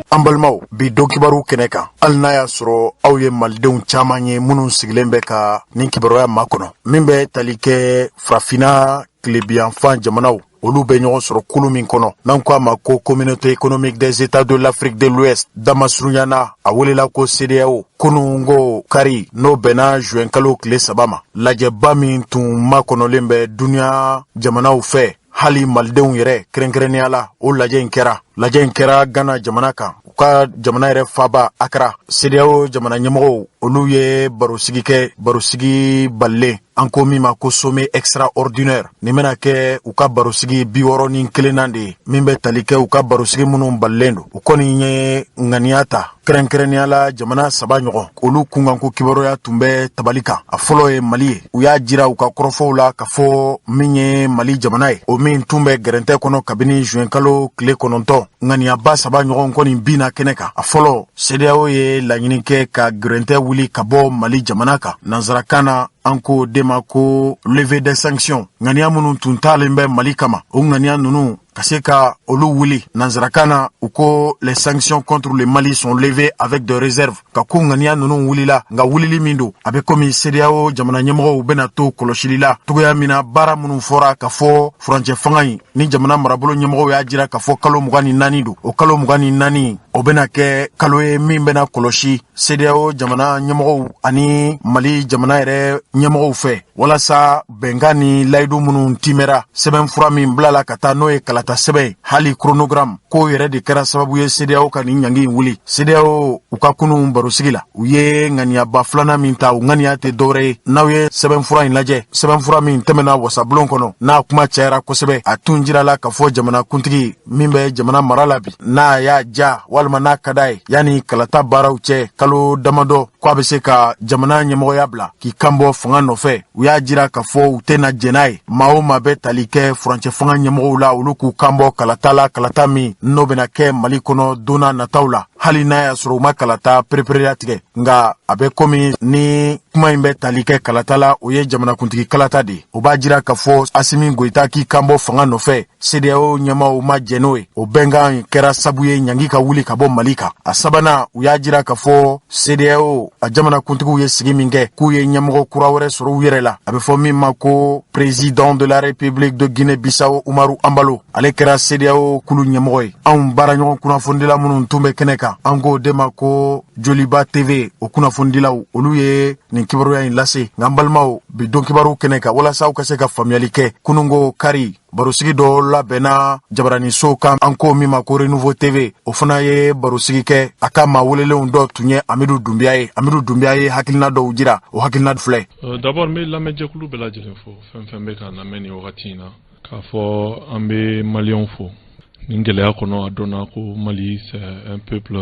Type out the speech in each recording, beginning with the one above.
An balimaw, bi don kibaru kɛnɛ kan, hali n'a y'a sɔrɔ aw ye malidenw caman ye minnu sigilen bɛ ka nin kibaruya makɔnɔ min bɛ tali kɛ Farafinna tilebiyanfan jamanaw, olu bɛ ɲɔgɔn sɔrɔ kulu min kɔnɔ n'an ko a ma ko Communauté économique des États de l'Afrique de l'Ouest, damasurunyana a welela ko CEDEAO, kunungo kari, n'o bɛnna juin kalo tile 3 ma, lajɛba min tun makɔnɔlen bɛ duniɲa jamanaw fɛ, hali malidenw yɛrɛ kɛrɛnkɛrɛnnenya la, o lajɛ in kɛra. Lajɛ in kɛra Gana jamana kan, u ka jamana yɛrɛ faba Akara. CEDEAO jamana ɲɛmɔgɔw, olu ye barosigi kɛ, barosigi balilen an ko min ma ko sommet extraordinaire. Nin bɛna kɛ u ka barosigi 61nan de ye min bɛ tali kɛ u ka barosigi minnu balilen don. U kɔni ye ŋaniya ta, kɛrɛnkɛrɛnnenya la jamana saba ɲɔgɔn, olu kunkanko kibaruya tun bɛ tabali kan. A fɔlɔ ye Mali ye. U y'a jira u ka kɔrɔfɔw la k'a fɔ min ye Mali jamana ye, o min tun bɛ gɛrɛntɛ kɔnɔ kabini juin kalo tile 9, ŋaniyaba saba ɲɔgɔn kɔni binna kɛnɛ kan. A fɔlɔ, CEDEAO ye laɲini kɛ ka gɛrɛntɛ wuli ka bɔ Mali jamana kan. Nansarakan na, an ko de ma ko levée des sanctions. Ŋaniya minnu tun talen bɛ Mali kama, o ŋaniya ninnu ka se ka olu wuli. Nansarakan na, u ko les sanctions contre le Mali sont levées avec des réserves. Ka ko ŋaniya ninnu wulila, nka wulili min don, a bɛ komi CEDEAO jamana ɲɛmɔgɔw bɛna to kɔlɔsili la togoya min na baara minnu fɔra ka fɔ furancɛ fanga in ni jamana marabolo ɲɛmɔgɔw y'a jira ka fɔ kalo 24 don. O kalo 24, o bɛna kɛ kalo ye min bɛna kɔlɔsi CEDEAO jamana ɲɛmɔgɔw ani Mali jamana yɛrɛ ɲɛmɔgɔw fɛ, walasa bɛnkan ni layidu minnu timɛra, sɛbɛnfura min bilala ka taa, n'o ye kalata sɛbɛn, hali chronogramme k'o yɛrɛ de kɛra sababu ye CEDEAO ka nin ɲangi in wuli. CEDEAO, u ka kunun barosigi la, u ye ŋaniyaba filanan min ta, u ŋaniya tɛ dɔwɛrɛ ye. N'aw ye sɛbɛnfura in lajɛ, sɛbɛnfura min tɛmɛna wasabulon kɔnɔ, n'a kuma cayara kosɛbɛ, a tun jirala k'a fɔ jamana kuntigi min bɛ jamana mara la bi, n'a y'a ja walima n'a ka d'a ye, yanni kalata baaraw cɛ kalo damadɔ, ko a bɛ se ka jamana ɲɛmɔgɔya bila k'i kanbɔ fanga nɔfɛ. U y'a jira k'a fɔ u tɛna jɛn n'a ye. Maa o maa bɛ tali kɛ furancɛ fanga ɲɛmɔgɔw la, olu k'u kanbɔ kalata la, kalata min n'o bɛna kɛ Mali kɔnɔ don n'a nataw la, hali n'a y'a sɔrɔ u ma kalata perepereya tigɛ. Nka a bɛ komi ni kuma in bɛ tali kɛ kalata la, o ye jamanakuntigi kalata de ye. O b'a jira k'a fɔ Asimi Goyita k'i kanbɔ fanga nɔfɛ, CEDEAO ɲɛmaw ma jɛn n'o ye. O bɛnkan kɛra sabu ye ɲangi ka wuli ka bɔ Mali kan. A sabanan, u y'a jira k'a fɔ CEDEAO a jamanakuntigiw ye sigi min kɛ, k'u ye ɲɛmɔgɔ kura wɛrɛ sɔrɔ u yɛrɛ la, a bɛ fɔ min ma ko président de la République de Guinée Bissau, Umaru Embalo. Ale kɛra CEDEAO kulu ɲɛmɔgɔ ye. Anw baaraɲɔgɔn kunnafonidila minnu tun bɛ kɛnɛ kan, an k'o de ma ko Joliba TV, o kunnafonidilaw, olu ye nin kibaruya in lase. Nka n balimaw, bi don kibaru kɛnɛ kan, walasa aw ka se ka faamuyali kɛ, kunungo kari, barosigi dɔ labɛnna jabaraniso kan, an ko min ma ko Renouveau TV. O fana ye barosigi kɛ. A ka maa welelenw dɔ tun ye Amidu Dunbiya ye. Amidu Dunbiya ye hakilina dɔw jira, o hakilina filɛ. D'abord, n bɛ lamɛnjɛkulu bɛɛ lajɛlen fo, fɛn fɛn bɛ k'an lamɛn nin wagati in na, k'a fɔ an bɛ maliyɛnw fo nin gɛlɛya kɔnɔ. A dɔnna ko Mali, c'est un peuple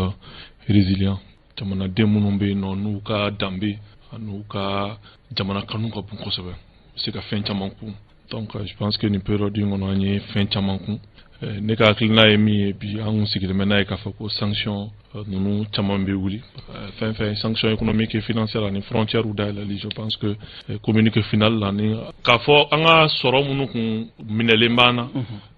résilient. Jamanaden minnu bɛ yen nɔ, n'u ka danbe n'u ka jamana kanu ka bon kosɛbɛ, u bɛ se ka fɛn caman kun. Donc je pense que nin période in kɔnɔ, an ye fɛn caman kun. Ne ka hakilina ye min ye bi, an kun sigilen bɛ n'a ye k'a fɔ ko sanction ninnu caman bɛ wuli, fɛn fɛn sanction économique et financière ani frontière dayɛlɛli. Je pense que communiqué final la ni k'a fɔ an ka sɔrɔ minnu kun minɛlen b'an na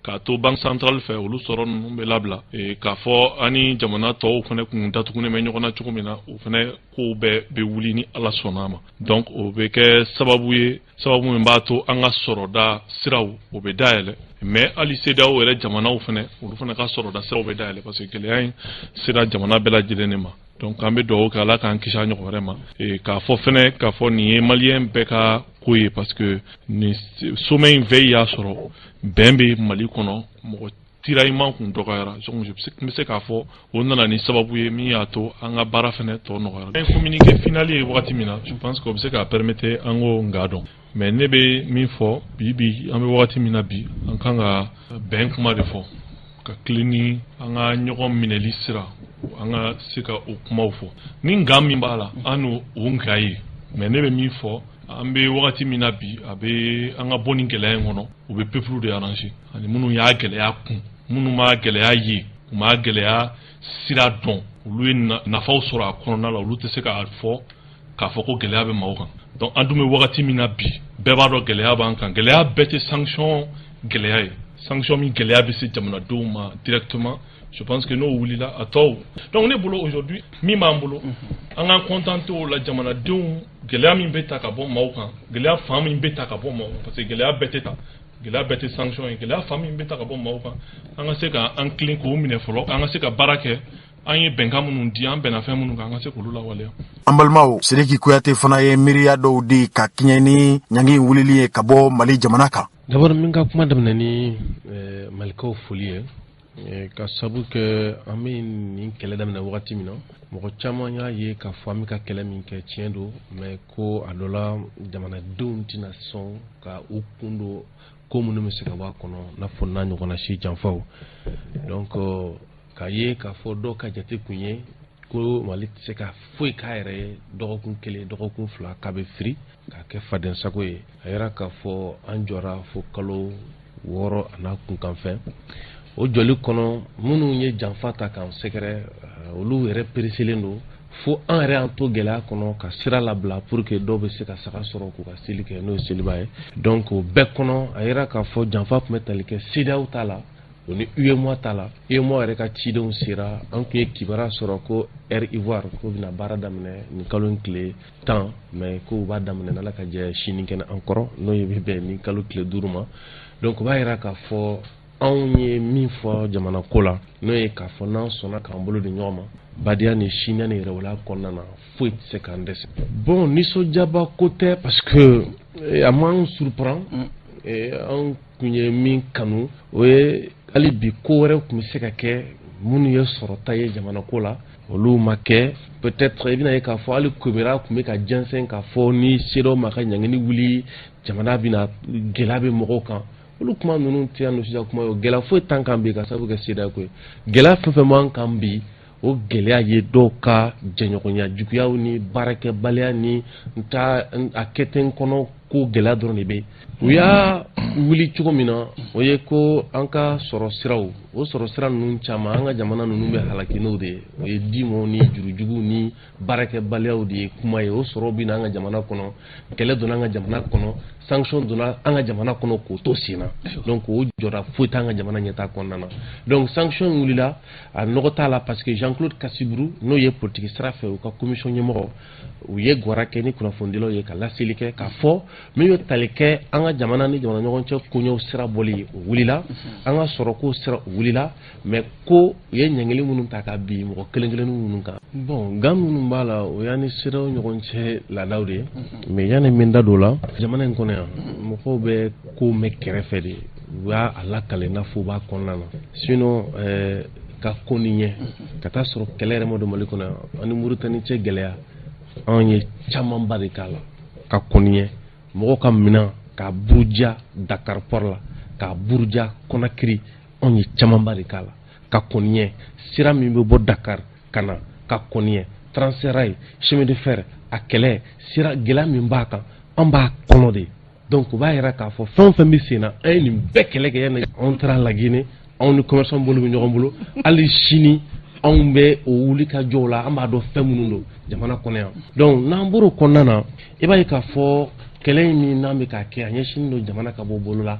k'a to Banque centrale fɛ, olu sɔrɔ ninnu bɛ labila. K'a fɔ an ni jamana tɔw fana kun datugunen bɛ ɲɔgɔn na cogo min na, o fana kow bɛɛ bɛ wuli ni Ala sɔnna ma. Donc o bɛ kɛ sababu ye, sababu min b'a to an ka sɔrɔda siraw, o bɛ dayɛlɛ. Mais hali CEDEAO yɛrɛ jamanaw fana, olu fana ka sɔrɔda siraw bɛ dayɛlɛ, parce que gɛlɛya in sera jamana bɛɛ lajɛlen de ma. Donc an bɛ dugawu kɛ, Ala k'an kisi a ɲɔgɔn wɛrɛ ma. K'a fɔ fɛnɛ k'a fɔ nin ye maliyɛn bɛɛ ka ko ye, parce que nin sommet in veille y'a sɔrɔ bɛn bɛ Mali kɔnɔ, mɔgɔ tiraillement kun dɔgɔyara. Donc n bɛ se k'a fɔ o nana ni sababu ye min y'a to an ka baara fɛnɛ tɔ nɔgɔyara. An ye communiqué final ye wagati min na, je pense que o bɛ se k'a permettre an k'o nka dɔn. Mais ne bɛ min fɔ bi bi, an bɛ wagati min na bi, an kan ka bɛn kuma de fɔ, ka tilen ni an ka ɲɔgɔn minɛli sira, an ka se ka o kumaw fɔ ni nka min b'a la, an n'o o nka ye. Mais ne bɛ min fɔ, an bɛ wagati min na bi, a bɛ an ka bɔ nin gɛlɛya in kɔnɔ, u bɛ peuple de arranger, ani minnu y'a gɛlɛya kun, minnu m'a gɛlɛya ye, u m'a gɛlɛya sira dɔn, olu ye nafaw sɔrɔ a kɔnɔna la, olu tɛ se k'a fɔ k'a fɔ ko gɛlɛya bɛ maaw kan. Donc an dun bɛ wagati min na bi, bɛɛ b'a dɔn gɛlɛya b'an kan. Gɛlɛya bɛɛ tɛ sanction gɛlɛya ye. Sanction min gɛlɛya bɛ se jamanadenw ma directement, je pense que n'o wulila, a tɔw. Donc ne bolo, aujourd'hui, min b'an bolo, an k'an contenter o la. Jamanadenw, gɛlɛya min bɛ ta ka bɔ maaw kan, gɛlɛya fan min bɛ ta ka bɔ maaw kan, parce que gɛlɛya bɛɛ tɛ ta, gɛlɛya bɛɛ tɛ sanction ye, gɛlɛya fan min bɛ ta ka bɔ maaw kan, an ka se ka an tilen k'o minɛ fɔlɔ, an ka se ka baara kɛ. An ye bɛnkan minnu di, an bɛnna fɛn minnu kan, an ka se k'olu lawaleya. An balimaw, Sidiki Kuyate fana ye miiriya dɔw di ka kɛɲɛ ni ɲangi wulili ye ka bɔ Mali jamana kan. D'abord, min ka kuma daminɛ ni Malikaw foli ye, ka sabu kɛ an bɛ nin kɛlɛ daminɛ wagati min na, mɔgɔ caman y'a ye k'a fɔ an bɛ ka kɛlɛ min kɛ, tiɲɛ don, mais ko a dɔ la, jamanadenw tɛna sɔn ka u kun don ko minnu bɛ se ka bɔ a kɔnɔ, n'a fɔ n'a ɲɔgɔnna si janfaw. Donc k'a ye k'a fɔ dɔw ka jate kun ye ko Mali tɛ se ka foyi k'a yɛrɛ ye dɔgɔkun 1, dɔgɔkun 2, k'a bɛ firi k'a kɛ faden sago ye. A yira k'a fɔ an jɔra fo kalo 6 a n'a kunkanfɛn. O jɔli kɔnɔ, minnu ye janfa ta k'an sɛgɛrɛ, olu yɛrɛ pereselen don fo an yɛrɛ y'an to gɛlɛya kɔnɔ ka sira labila pour que dɔw bɛ se ka saga sɔrɔ k'u ka seli kɛ, n'o ye seliba ye. Donc o bɛɛ kɔnɔ, a yira k'a fɔ janfa tun bɛ tali kɛ CEDEAO ta la, o ni UEMOA ta la. UEMOA yɛrɛ ka cidenw sera. An tun ye kibaruya sɔrɔ ko Air Ivoire ko bɛna baara daminɛ nin kalo in tile 10, mais ko u b'a daminɛ n'Ala ka jɛ sini kɛnɛ an kɔrɔ, n'o ye bɛ bɛn nin kalo tile 5 ma. Donc o b'a yira k'a fɔ anw ye min fɔ jamana ko la, n'o ye k'a fɔ n'an sɔnna k'an bolo di ɲɔgɔn ma, badenya ni siniya ni yɛrɛwoloya kɔnɔna na, foyi tɛ se k'an dɛsɛ. Bon, nisɔndiyaba ko tɛ, parce que a m'an surprend. An tun ye min kanu, o ye hali bi ko wɛrɛ tun bɛ se ka kɛ minnu ye sɔrɔta ye jamana ko la, olu ma kɛ. Peut-être i bɛna ye k'a fɔ hali Komera tun bɛ ka jɛnsɛn k'a fɔ ni CEDEAO ma ka ɲangini wuli, jamana bɛna gɛlɛya bɛ mɔgɔw kan. Olu kuma ninnu tɛ yan sisan kuma ye. Gɛlɛya foyi t'an kan bi ka sababu kɛ CEDEAO ko ye. Gɛlɛya fɛn fɛn b'an kan bi, o gɛlɛya ye dɔw ka jɛɲɔgɔnya juguyaw ni baarakɛbaliya ni n ta a kɛ ten kɔnɔ ko gɛlɛya dɔrɔn de bɛ. U y'a wuli cogo min na, o ye ko an ka sɔrɔ siraw, o sɔrɔ sira ninnu caman, an ka jamana ninnu bɛ halaki n'o de ye. O ye dimɔw ni jurujuguw ni baarakɛbaliyaw de ye kuma ye. O sɔrɔ bɛ na an ka jamana kɔnɔ, kɛlɛ donna an ka jamana kɔnɔ, sanction donna an ka jamana kɔnɔ k'o to sen na. Donc o jɔda foyi t'an ka jamana ɲɛtaa kɔnɔna na. Donc sanction wulila, a nɔgɔ t'a la, parce que Jean-Claude Kasiburu, n'o ye politique sira fɛ u ka commission ɲɛmɔgɔ, u ye gwara kɛ ni kunnafonidilaw ye ka laseli kɛ k'a fɔ min ye tali kɛ an ka jamana ni jamana ɲɔgɔn cɛ koɲɛw sira bɔli, o wulila, an ka sɔrɔko sira, o wulila, mais ko u ye ɲangili minnu ta ka bin mɔgɔ kelen kelennin minnu kan. Bon, gan minnu b'a la, o y'an ni CEDEAO ɲɔgɔn cɛ laadaw de ye. Mais yanni min da don o la, jamana in kɔnɔ yan, mɔgɔw bɛ ko mɛn kɛrɛfɛ de, u y'a lakale i n'a fɔ u b'a kɔnɔna na. Sinon ka ko nin ɲɛ ka taa sɔrɔ kɛlɛ yɛrɛ ma don Mali kɔnɔ yan, an ni Moritani cɛ gɛlɛya, anw ye camanba de k'a la ka kɔni ɲɛ mɔgɔw ka minɛn k'a buruja Dakar port la, k'a buruja Conakry, anw ye camanba de k'a la ka kɔni ɲɛ sira min bɛ bɔ Dakar ka na ka kɔni ɲɛ Transrail, chemin de fer, a kɛlɛ sira gɛlɛya min b'a kan, an b'a kɔnɔ de. Donc o b'a yira k'a fɔ fɛn o fɛn bɛ sen na, an ye nin bɛɛ kɛlɛ kɛ yanni anw taara Laginɛ. Anw ni commerçant bolo bɛ ɲɔgɔn bolo hali sini, anw bɛ o wuli ka jɔw la, an b'a dɔn fɛn minnu don jamana kɔnɔ yan. Donc n'an bɔr'o kɔnɔna na, i b'a ye k'a fɔ kɛlɛ in min n'an bɛ k'a kɛ, a ɲɛsinnen don jamana ka bɔ bolo la.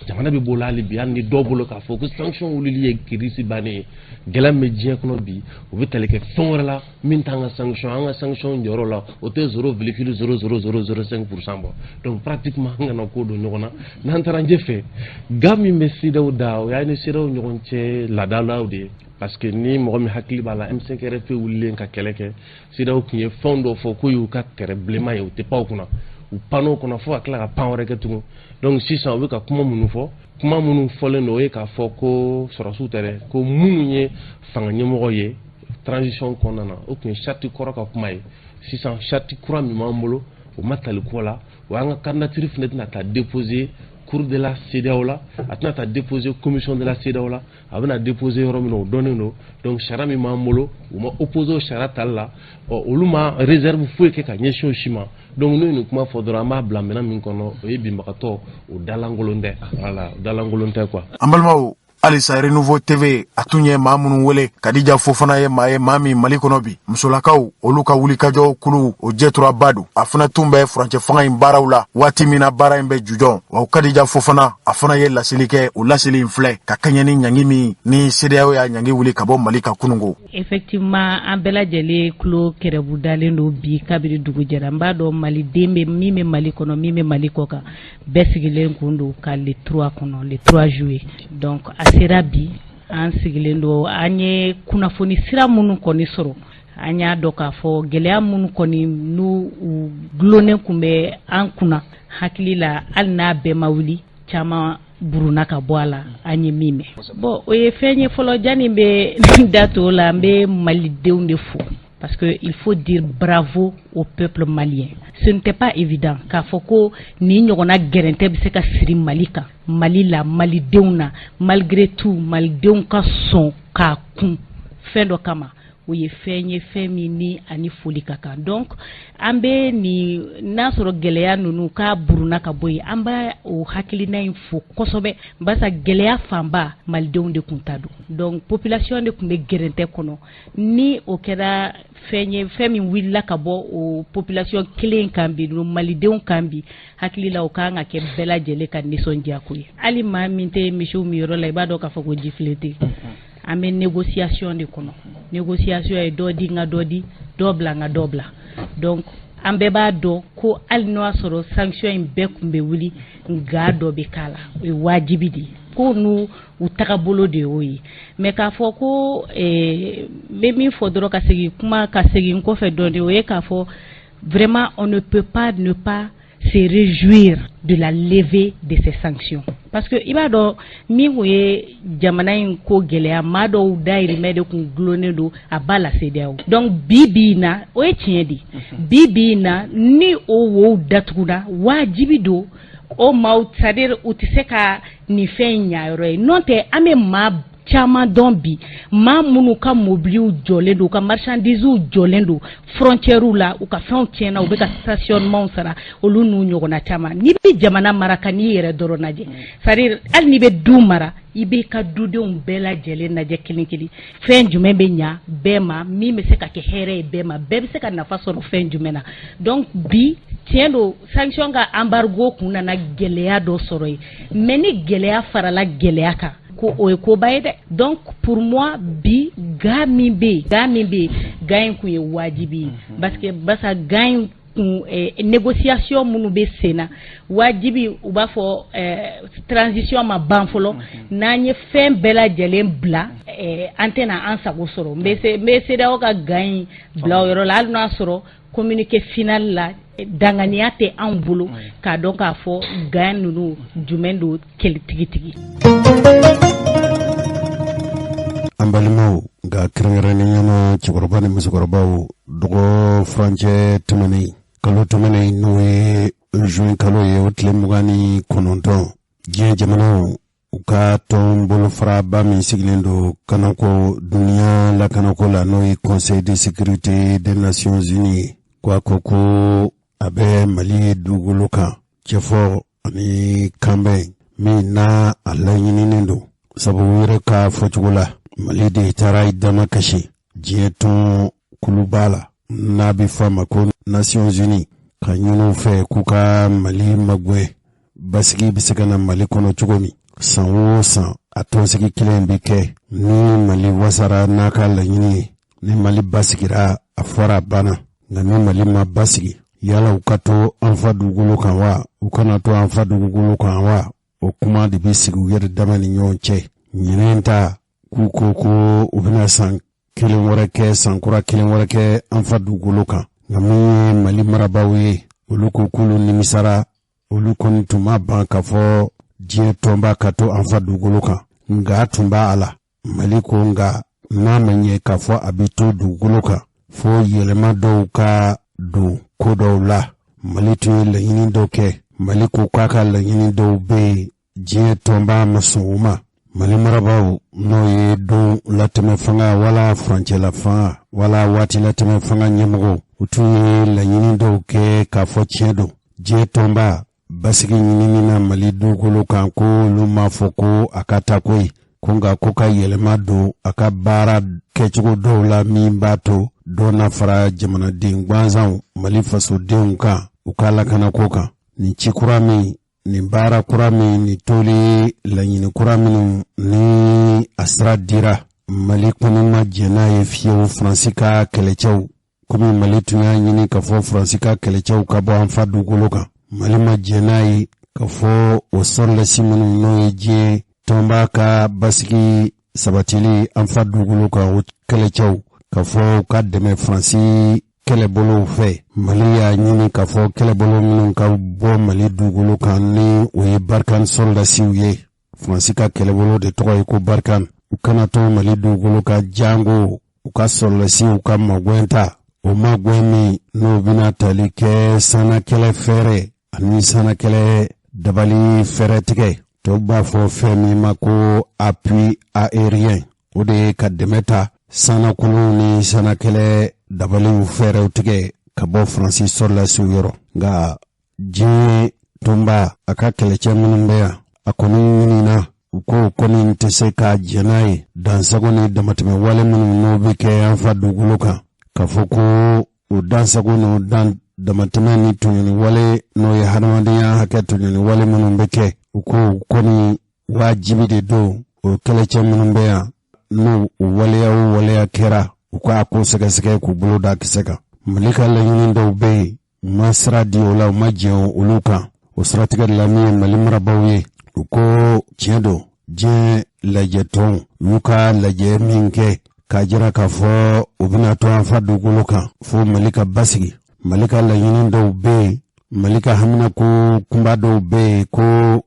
Jamana bɛ bolo hali bi, hali ni dɔw bolo k'a fɔ ko sanction wulili ye crise bannen ye. Gɛlɛya min bɛ diɲɛ kɔnɔ bi, o bɛ tali kɛ fɛn wɛrɛ la min t'an ka sanction. An ka sanction jɔyɔrɔ la, o tɛ 0,00005% bɔ. Donc pratiquement an kana ko don ɲɔgɔn na. N'an taara ɲɛfɛ, ga min bɛ CEDEAO da, o y'an ni CEDEAO ɲɔgɔn cɛ laadalaw de ye, parce que ni mɔgɔ min hakili b'a la, M5 RFP wulilen ka kɛlɛ kɛ, CEDEAO tun ye fɛn dɔ fɔ k'o y'u ka tɛrɛ bilenman ye, u tɛ pan o kunna. U pann'o kɔnɔ fo ka tila ka pan wɛrɛ kɛ tugun. Donc sisan u bɛ ka kuma minnu fɔ, kuma minnu fɔlen don, o ye k'a fɔ ko sɔrɔsiw tɛ dɛ, ko minnu ye fanga ɲɛmɔgɔ ye transition kɔnɔna na, o tun ye charte kɔrɔ ka kuma ye. Sisan charte kura min b'an bolo, o ma tali ko la. O y'an ka candidature fana tɛna taa déposer cour de la CEDEAO la, a tɛna taa déposer commission de la CEDEAO la. A bɛna déposer yɔrɔ min na, o dɔnnen don. Donc sariya min b'an bolo, u ma opposer o sariya tali la. Ɔ, olu ma réserve foyi kɛ ka ɲɛsin o si ma. Donc n'u ye nin kuma fɔ dɔrɔn, an b'a bila minɛn min kɔnɔ, o ye binbagatɔ, o dalankolon tɛ. Voilà, o dalankolon tɛ quoi. An balimaw. Halisa Renouveau TV a tun ye maa minnu wele, Kadija Fofana ye maa ye, maa min Mali kɔnɔ bi musolakaw olu ka wulikajɔ kulu o jɛturaba don. A fana tun bɛ furancɛ fanga in baaraw la waati min na baara in bɛ jujɔn wa. Kadija Fofana, a fana ye laseli kɛ. O laseli in filɛ ka kɛɲɛ ni ɲangi min ni CEDEAO y'a ɲangi wuli ka bɔ Mali ka kunungo. Effectivement, an bɛɛ lajɛlen tulo kɛrɛbu dalen don bi kabiri dugu jɛra. N b'a dɔn maliden bɛ min bɛ Mali kɔnɔ, min bɛ Mali kɔ kan, bɛɛ sigilen kun don ka le 3 kɔnɔ, le 3 juillet. Donc a sera bi, an sigilen don. An ye kunnafoni sira minnu kɔni sɔrɔ, an y'a dɔn k'a fɔ gɛlɛya minnu kɔni n'u u gulonnen kun bɛ an kunna hakili la, hali n'a bɛɛ ma wuli, caman buruna ka bɔ a la. An ye min mɛn, bon, o ye fɛn ye fɔlɔ. Janni bɛ da to la, n bɛ malidenw de fo, parce que il faut dire bravo au peuple malien. Ce n'était pas évident k'a fɔ ko nin ɲɔgɔnna gɛrɛntɛ bɛ se ka siri Mali kan, Mali la, malidenw na. Malgré tout, malidenw ka sɔn k'a kun fɛn dɔ kama, o ye fɛn ye, fɛn min ni ani foli ka kan. Donc an bɛ nin n'a sɔrɔ gɛlɛya ninnu k'a buruna ka bɔ yen, an b'a o hakilina in fo kosɛbɛ, barisa gɛlɛya fanba malidenw de kun ta don. Donc population de tun bɛ gɛrɛntɛ kɔnɔ. Ni o kɛra fɛn ye, fɛn min wulila ka bɔ o population kelen kan bi, malidenw kan bi, hakili la o kan ka kɛ bɛɛ lajɛlen ka nisɔndiya ko ye. Hali maa min tɛ misiw min yɔrɔ la, i b'a dɔn k'a fɔ ko jifilen tɛ. An bɛ négociation de kɔnɔ. Négociation ye dɔ di n ka dɔ di, dɔ bila n ka dɔ bila. Donc an bɛɛ b'a dɔn ko hali n'o y'a sɔrɔ sanction in bɛɛ tun bɛ wuli, nka dɔ bɛ k'a la, o ye wajibi de ye, ko n'u u tagabolo de y'o ye. Mais k'a fɔ ko n bɛ min fɔ dɔrɔn, ka segin kuma, ka segin kɔfɛ dɔɔnin, o ye k'a fɔ vraiment on ne peut pas ne pas se réjouir de la levée de ces sanctions, parce que i b'a dɔn min kun ye jamana in ko gɛlɛya, maa dɔw dayirimɛ de kun gulonnen don a ba la CEDEAO. Donc bi bi in na, o ye tiɲɛ de, bi bi in na, ni o wow datuguna, wajibi don o maaw, c'est à dire u tɛ se ka nin fɛn in ɲa yɔrɔ ye. N'o tɛ, an bɛ maa caman dɔn bi, maa minnu ka mobiliw jɔlen don, u ka marchandises jɔlen don frontières la, u ka fɛnw tiɲɛna, u bɛ ka stationnement sara, olu n'u ɲɔgɔnna caman. N'i bɛ jamana mara, ka n'i yɛrɛ dɔrɔn lajɛ, c'est à dire hali n'i bɛ du mara, i b'i ka dudenw bɛɛ lajɛlen lajɛ kelen kelen, fɛn jumɛn bɛ ɲa bɛɛ ma, min bɛ se ka kɛ hɛrɛ ye bɛɛ ma, bɛɛ bɛ se ka nafa sɔrɔ fɛn jumɛn na. Donc bi, tiɲɛ don, sanction ka embargo kun nana gɛlɛya dɔ sɔrɔ yen, mais ni gɛlɛya farala gɛlɛya kan, ko o ye koba ye dɛ. Donc pour moi, bi gant min bɛ yen, gant min bɛ yen, gant in kun ye wajibi ye, parce que basa gant in kun négociation minnu bɛ sen na, wajibi u b'a fɔ transition ma ban fɔlɔ. N'an ye fɛn bɛɛ lajɛlen bila, an tɛna an sago sɔrɔ. N bɛ se, n bɛ CEDEAO ka gant in bila o yɔrɔ la, hali n'a sɔrɔ communiqué final la, danganiya tɛ anw bolo k'a dɔn k'a fɔ gant ninnu jumɛn don tigitigi. An balimaw, nka kɛrɛnkɛrɛnnenya na cɛkɔrɔba ni musokɔrɔbaw, dɔgɔ furancɛ tɛmɛnen, kalo tɛmɛnen, n'o ye juin kalo ye, o tile 29, diɲɛ jamanaw u ka tɔn bolofaraba min sigilen don kanako, duniya lakanako la, n'o ye Conseil de sécurité des Nations unies ye, ko a ko ko a bɛ Mali dugukolo kan cɛfɔ ani kanbɛn min n'a a laɲininen don, sabu u yɛrɛ ka fɔcogo la, Mali de taara i dama kasi diɲɛ tɔn kuluba la n'a bɛ fɔ a ma ko Nations unies, ka ɲini u fɛ k'u ka Mali magɛn, basigi bɛ se ka na Mali kɔnɔ cogo min. San o san, a tɔnsigi kelen bɛ kɛ. Ni Mali wasara n'a ka laɲini ye, ni Mali basigira, a fɔra a banna. Nka ni Mali ma basigi, yala u ka to an fa dugukolo kan wa, u kana to an fa dugukolo kan wa, o kuma de bɛ sigi u yɛrɛ dama ni ɲɔgɔn cɛ. Ɲinɛ ta, k'u ko ko u bɛna san kelen wɛrɛ kɛ, san kura kelen wɛrɛ kɛ an fa dugukolo kan. Nka min ye Mali marabaaw ye, olu ko k'olu nimisara. Olu kɔni tun ma ban k'a fɔ diɲɛ tɔnba ka to an fa dugukolo kan, nka a tun b'a a la. Mali ko nka n'a ma ɲɛ k'a fɔ a bɛ to dugukolo kan, fo yɛlɛma dɔw ka don ko dɔw la. Mali tun ye laɲini dɔw kɛ. Mali ko k'a ka laɲini dɔw bɛ yen, diɲɛ tɔnba ma sɔn o ma. Mali marabaaw, n'o ye don latɛmɛ fanga wala furancɛla fanga wala waati latɛmɛ fanga ɲɛmɔgɔw, u tun ye laɲini dɔw kɛ k'a fɔ tiɲɛ don, diɲɛ tɔnba basigi ɲinini na Mali dugukolo kan, ko olu m'a fɔ ko a ka taa koyi. Ko nka ko ka yɛlɛma don a ka baara kɛcogo dɔw la min b'a to dɔ na fara jamanaden gwansanw, Mali fasodenw kan, u ka lakanako kan. Nin ci kura min, nin baara kura min, nin toli laɲini kura minnu ni a sira dira, Mali kɔni ma jɛn n'a ye fiyewu. Faransi ka kɛlɛcɛw, komi Mali tun y'a ɲini k'a fɔ Faransi ka kɛlɛcɛw ka bɔ an fa dugukolo kan, Mali ma jɛn n'a ye k'a fɔ o sɔrɔdasi minnu n'o ye diɲɛ tɔnba ka basigi sabatili an fa dugukolo kan, o kɛlɛcɛw, k'a fɔ u ka dɛmɛ Faransi kɛlɛbolow fɛ. Mali y'a ɲini k'a fɔ kɛlɛbolo minnu ka bɔ Mali dugukolo kan, ni o ye Barkhane sɔrɔdasiw ye, Faransi ka kɛlɛbolo de tɔgɔ ye ko Barkhane, u kana to Mali dugukolo kan, jango u ka sɔrɔdasiw ka magwɛn ta, o magwɛn min n'o bɛna tali kɛ sannakɛlɛ fɛɛrɛ ani sannakɛlɛ dabali fɛɛrɛ tigɛ. Tɔw b'a fɔ fɛn min ma ko appui aérien, o de ye ka dɛmɛ ta sannakolonw ni sannakɛlɛ dabaliw fɛɛrɛw tigɛ ka bɔ Faransi sɔrɔdasiw yɔrɔ. Nka diɲɛ tɔnba a ka kɛlɛcɛ minnu bɛ yan, a kɔni ɲinina u ko kɔni tɛ se ka jɛn n'a ye, dansago ni damatɛmɛ wale minnu n'o bɛ kɛ an fa dugukolo kan, k'a fɔ ko o dansago n'o dan damatɛmɛ ni tɔɲɔni wale, n'o ye hadamadenya hakɛ tɔɲɔni wale minnu bɛ kɛ, u ko kɔni wajibi de don, o kɛlɛcɛ minnu bɛ yan, n'o waleya o waleya kɛra, u k'a ko sɛgɛsɛgɛ k'u bolo da kisɛ kan. Mali ka laɲini dɔw bɛ yen, u ma sira di o la, u ma jɛn olu kan. O siratigɛ de la, min ye Mali marabaaw ye, u ko tiɲɛ don, diɲɛ lajɛtɔnw u y'u ka lajɛ min kɛ k'a jira k'a fɔ u bɛna to an fa dugukolo kan fo Mali ka basigi, Mali ka laɲini dɔw bɛ yen, Mali ka haminako kunba dɔw bɛ yen, ko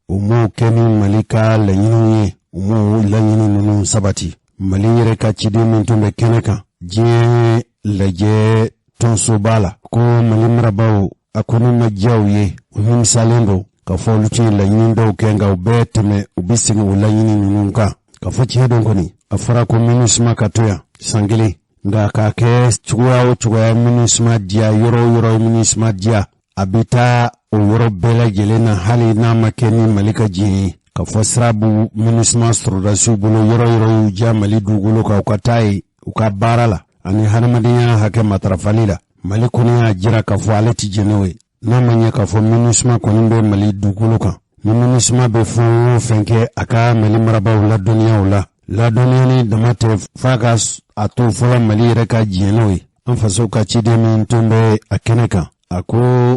u m'o kɛ ni Mali ka laɲiniw ye, u m'o laɲini ninnu sabati. Mali yɛrɛ ka ciden min tun bɛ kɛnɛ kan diɲɛ lajɛ tɔnsoba la, ko Mali marabaaw a kɔni ma diya u ye, u nimisalen don k'a fɔ olu tun ye laɲini dɔw kɛ, nka u bɛɛ tɛmɛ, u bɛ segin o laɲini ninnu kan, k'a fɔ tiɲɛ don kɔni, a fɔra ko MINUSMA ka to yan san kelen, nka k'a kɛ cogoya o cogoya, MINUSMA diya yɔrɔ o yɔrɔ, MINUSMA diya, a bɛ taa o yɔrɔ bɛɛ lajɛlen na, hali n'a ma kɛ ni Mali ka diɲɛ ye, k'a fɔ sira b'u MINUSMA sɔrɔdasiw bolo, yɔrɔ yɔrɔ y'u diya Mali dugukolo kan, u ka taa yen u ka baara la ani hadamadenya hakɛ matarafali la. Mali kɔni y'a jira k'a fɔ ale ti jɛn n'o ye, n'a ma ɲɛ k'a fɔ MINUSMA kɔni bɛ Mali dugukolo kan. Ni MINUSMA bɛ fɛn o fɛn kɛ, a ka Mali marabaaw ladɔnniya o la. Ladɔnniya ni dama tɛ, f'a ka a to fɔlɔ Mali yɛrɛ ka diɲɛ n'o ye. An faso ka ciden min tun bɛ a kɛnɛ kan, a ko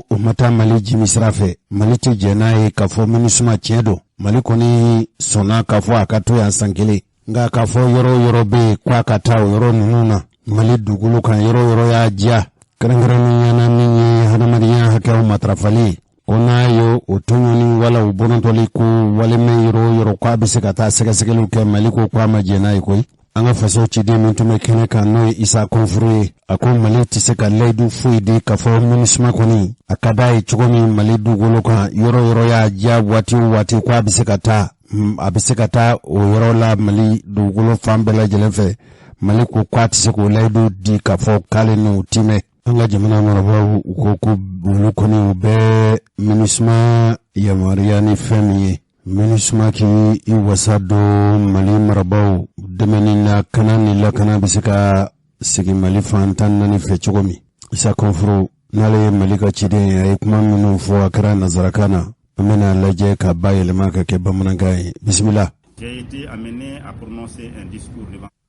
o ma taa Mali jimi sira fɛ. Mali tɛ jɛn n'a ye k'a fɔ MINUSMA, tiɲɛ don, Mali kɔni sɔnna k'a fɔ a ka to yan san kelen, nka k'a fɔ yɔrɔ o yɔrɔ bɛ yen k'a ka taa o yɔrɔ ninnu na Mali dugukolo kan, yɔrɔ o yɔrɔ y'a diya, kɛrɛnkɛrɛnnenya na min ye hadamadenya hakɛw matarafali ye, ko n'a ye o tɔɲɔni wala o bɔnɔtɔli ko walemɛ yɔrɔ o yɔrɔ, k'a bɛ se ka taa sɛgɛsɛgɛliw kɛ, Mali ko k'a ma jɛn n'a ye koyi. An ka faso ciden min tun bɛ kɛnɛ kan, n'o ye Isa Kɔnfuru ye, a ko Mali tɛ se ka layidu foyi di k'a fɔ MINUSMA kɔni a ka d'a ye cogo min Mali dugukolo kan, yɔrɔ o yɔrɔ y'a diya, waati o waati, ko a bɛ se ka taa, a bɛ se ka taa o yɔrɔ la Mali dugukolo fan bɛɛ lajɛlen fɛ. Mali ko k'a tɛ se k'o layidu di k'a fɔ k'ale n'o timɛ. An ka jamana marabaaw, u ko ko olu kɔni u bɛ MINUSMA yamaruya ni fɛn min ye, MINUSMA k'i i wasa don Mali marabaaw dɛmɛni na, kana ni lakana bɛ se ka segin Mali fan 14 fɛ cogo min. Isa Kɔnfuru, n'ale ye Mali ka ciden ye, a ye kuma minnu fɔ, a kɛra nansarakan na, an bɛna lajɛ ka bayɛlɛma ka kɛ bamanankan ye. Bisimila.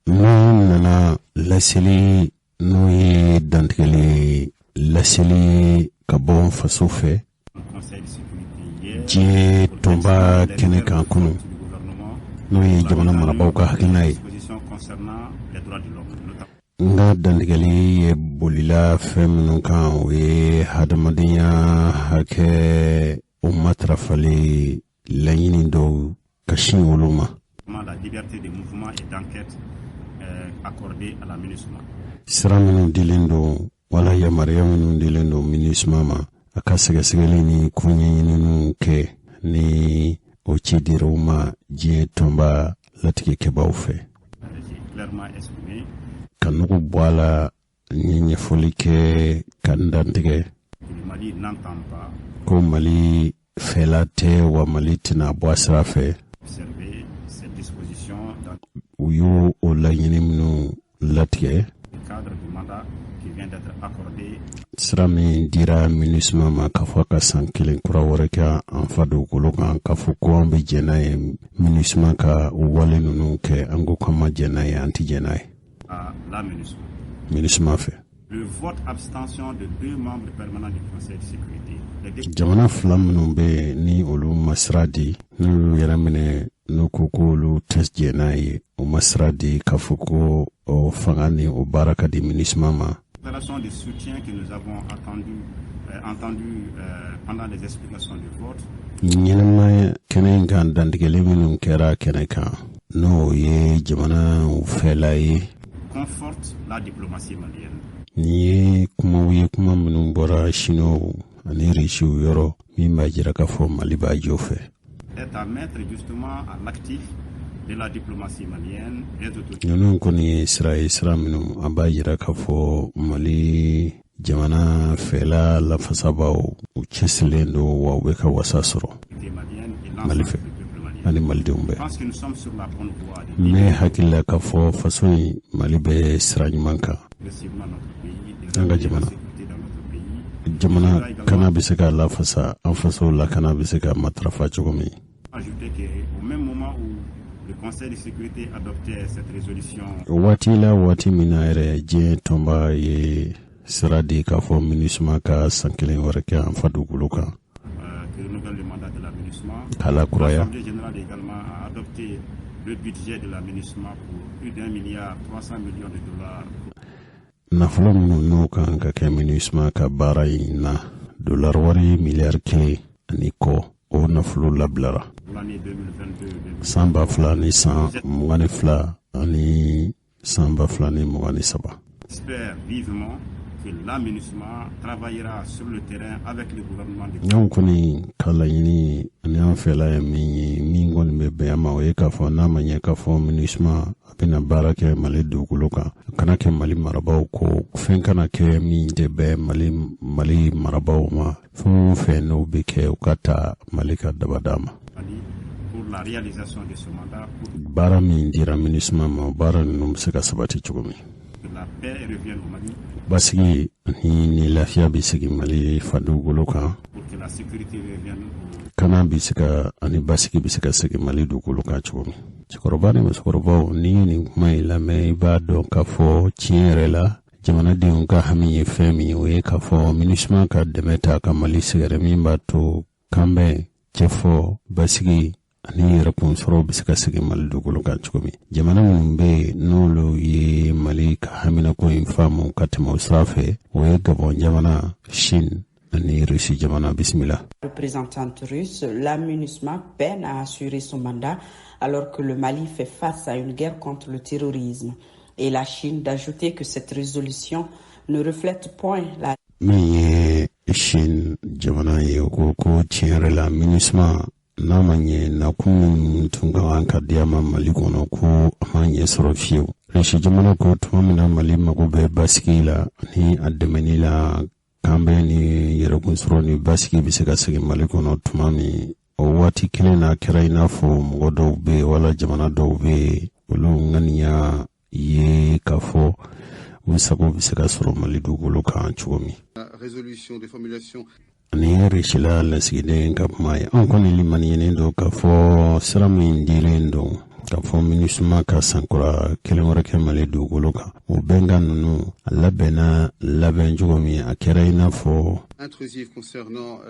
Min nana laseli, n'o ye dantigɛli laseli ka bɔ n faso fɛ diɲɛ tɔnba kɛnɛ kan kunu, n'o ye jamana marabaaw ka hakilina ye, n ka dantigɛli ye bolila fɛn minnu kan, o ye hadamadenya hakɛ o matarafali laɲini dɔw ka sin olu ma. La liberté de mouvement et d'enquête accordée à la MINUSMA. Sira minnu dilen don wala yamaruya minnu dilen don MINUSMA ma, a ka sɛgɛsɛgɛli ni koɲɛɲininiw kɛ, ni o ci dira u ma diɲɛ tɔnba latigɛkɛbaw fɛ. J'ai clairement exprimé Ka nugu bɔ a la, n ye ɲɛfɔli kɛ ka n dantigɛ que le Mali n'entend pas ko Mali fɛla tɛ wa, Mali tɛna bɔ a sira fɛ observer cette disposition U y'o o laɲini minnu latigɛ, cadre du mandat qui vient d'être accordé sira min dira MINUSMA ma k'a fɔ ka san kelen kura wɛrɛ kɛ an fa dugukolo kan, k'a fɔ ko an bɛ jɛn n'a ye MINUSMA ka wale ninnu kɛ, an ko k'an ma jɛn n'a ye, an tɛ jɛn n'a ye à la MINUSMA. MINUSMA fɛ. Le vote abstention de deux membres permanents du Conseil de sécurité. Les Jamana fila minnu bɛ yen ni olu ma sira di, n'olu yɛrɛ minɛ, n'u ko k'olu tɛ jɛn n'a ye, o ma sira di k'a fɔ ko o fanga ni o baara ka di MINUSMA ma. Déclarations de soutien que nous avons entendues pendant les explications de vote Ɲɛnɛmaya kɛnɛ in kan, dantigɛli minnu kɛra kɛnɛ kan, n'o ye jamanaw fɛla ye, confortent la diplomatie malienne. Nin ye kumaw ye, kuma minnu bɔra Siniwaw ani Risiw yɔrɔ, min b'a jira k'a fɔ Mali b'a jɔ fɛ. Est à mettre justement à l'actif de la diplomatie malienne, des autorités Ninnu kɔni ye sira ye, sira minnu a b'a jira k'a fɔ Mali jamana fɛla lafasabaw, u cɛsirilen don wa u bɛ ka wasa sɔrɔ maliennes et Mali l'ensemble fɛ du peuple malien. ani malidenw bɛɛ. Je pense que nous sommes sur la bonne voie de Ne hakili la k'a fɔ faso in, Mali bɛ sira ɲuman kan. progressivement notre pays, de An ka ramener la jamana sécurité dans notre pays. jamana kana bɛ se ka lafasa, an faso lakana bɛ se ka matarafa cogo min. Ajouter qu'au même moment où le Conseil de sécurité adoptait cette résolution O waati la, waati min na yɛrɛ diɲɛ tɔnba ye sira di k'a fɔ MINUSMA ka san kelen wɛrɛ kɛ an fa dugukolo kan, qui renouvelle le mandat de la MINUSMA, k'a lakuraya, l'Assemblée générale également a adopté le budget de la MINUSMA pour plus d'1 milliard 300 millions de dollars. Nafolo minnu n'o kan ka kɛ MINUSMA ka baara in na, dolari wari miliyari 1 ani kɔ, o nafolo labilara Pour l'année 2022 san 2022 ani san 2023. J'espère vivement que la MINUSMA travaillera sur le terrain avec le gouvernement du Anw kɔni ka laɲini ani an fɛla ye min ye, min kɔni bɛ bɛn an ma, o ye k'a fɔ n'a ma ɲɛ k'a fɔ MINUSMA a bɛna baara kɛ Mali dugukolo kan, a kana kɛ Mali marabaaw ko fɛn kana kɛ min tɛ bɛn Mali marabaaw ma. Fɛn o fɛn n'o bɛ kɛ, u ka ta Mali ka dabada ma. Mali pour la réalisation de ce mandat, pour Baara min dira MINUSMA ma, o baara ninnu bɛ se ka sabati cogo min, que la paix revienne au Mali, basigi ani ni lafiya bɛ sigi Mali fa dugukolo kan, pour que la sécurité revienne au kana bɛ se ka ani basigi bɛ se ka segin Mali dugukolo kan cogo min. Cɛkɔrɔba ni musokɔrɔbaw, n'i ye nin kuma in lamɛn, i b'a dɔn k'a fɔ tiɲɛ yɛrɛ la, jamanadenw ka hami ye fɛn min ye, o ye k'a fɔ MINUSMA ka dɛmɛ ta ka Mali sɛgɛrɛ, min b'a to kanbɛn, cɛfɔ, basigi ani yɛrɛkun sɔrɔ bɛ se ka segin Mali dugukolo kan cogo min. Jamana minnu bɛ yen n'olu ye Mali ka haminako in faamu ka tɛmɛ o sira fɛ, o ye Gabɔn jamana, Chine ani Rusi jamana. Bisimila. Représentante russe, la MINUSMA peine à assurer son mandat alors que le Mali fait face à une guerre contre le terrorisme. Et la Chine d'ajouter que cette résolution ne reflète point la Min ye Chine jamana ye, o ko ko tiɲɛ yɛrɛ la, MINUSMA, n'a ma ɲɛ nakun min tun ka kan ka di a ma Mali kɔnɔ, ko a ma ɲɛ sɔrɔ fiyewu. Rusi jamana ko tuma min na Mali mago bɛ basigi la ani a dɛmɛni la, kanbɛn ni yɛrɛkun sɔrɔ ni basigi bɛ se ka segin Mali kɔnɔ tuma min, o waati kelen na kɛra i n'a fɔ mɔgɔ dɔw bɛ yen wala jamana dɔw bɛ yen, olu ŋaniya ye k'a fɔ u sago bɛ se ka sɔrɔ Mali dugukolo kan cogo min. Résolution de formulation Ani ye Risila lasigiden ka kuma ye. An kɔni limaniyenen don k'a fɔ sira min dilen don k'a fɔ MINUSMA ka sankura kelen wɛrɛ kɛ Mali dugukolo kan, o bɛnkan ninnu a labɛnna labɛn cogo min, a kɛra i n'a fɔ intrusive concernant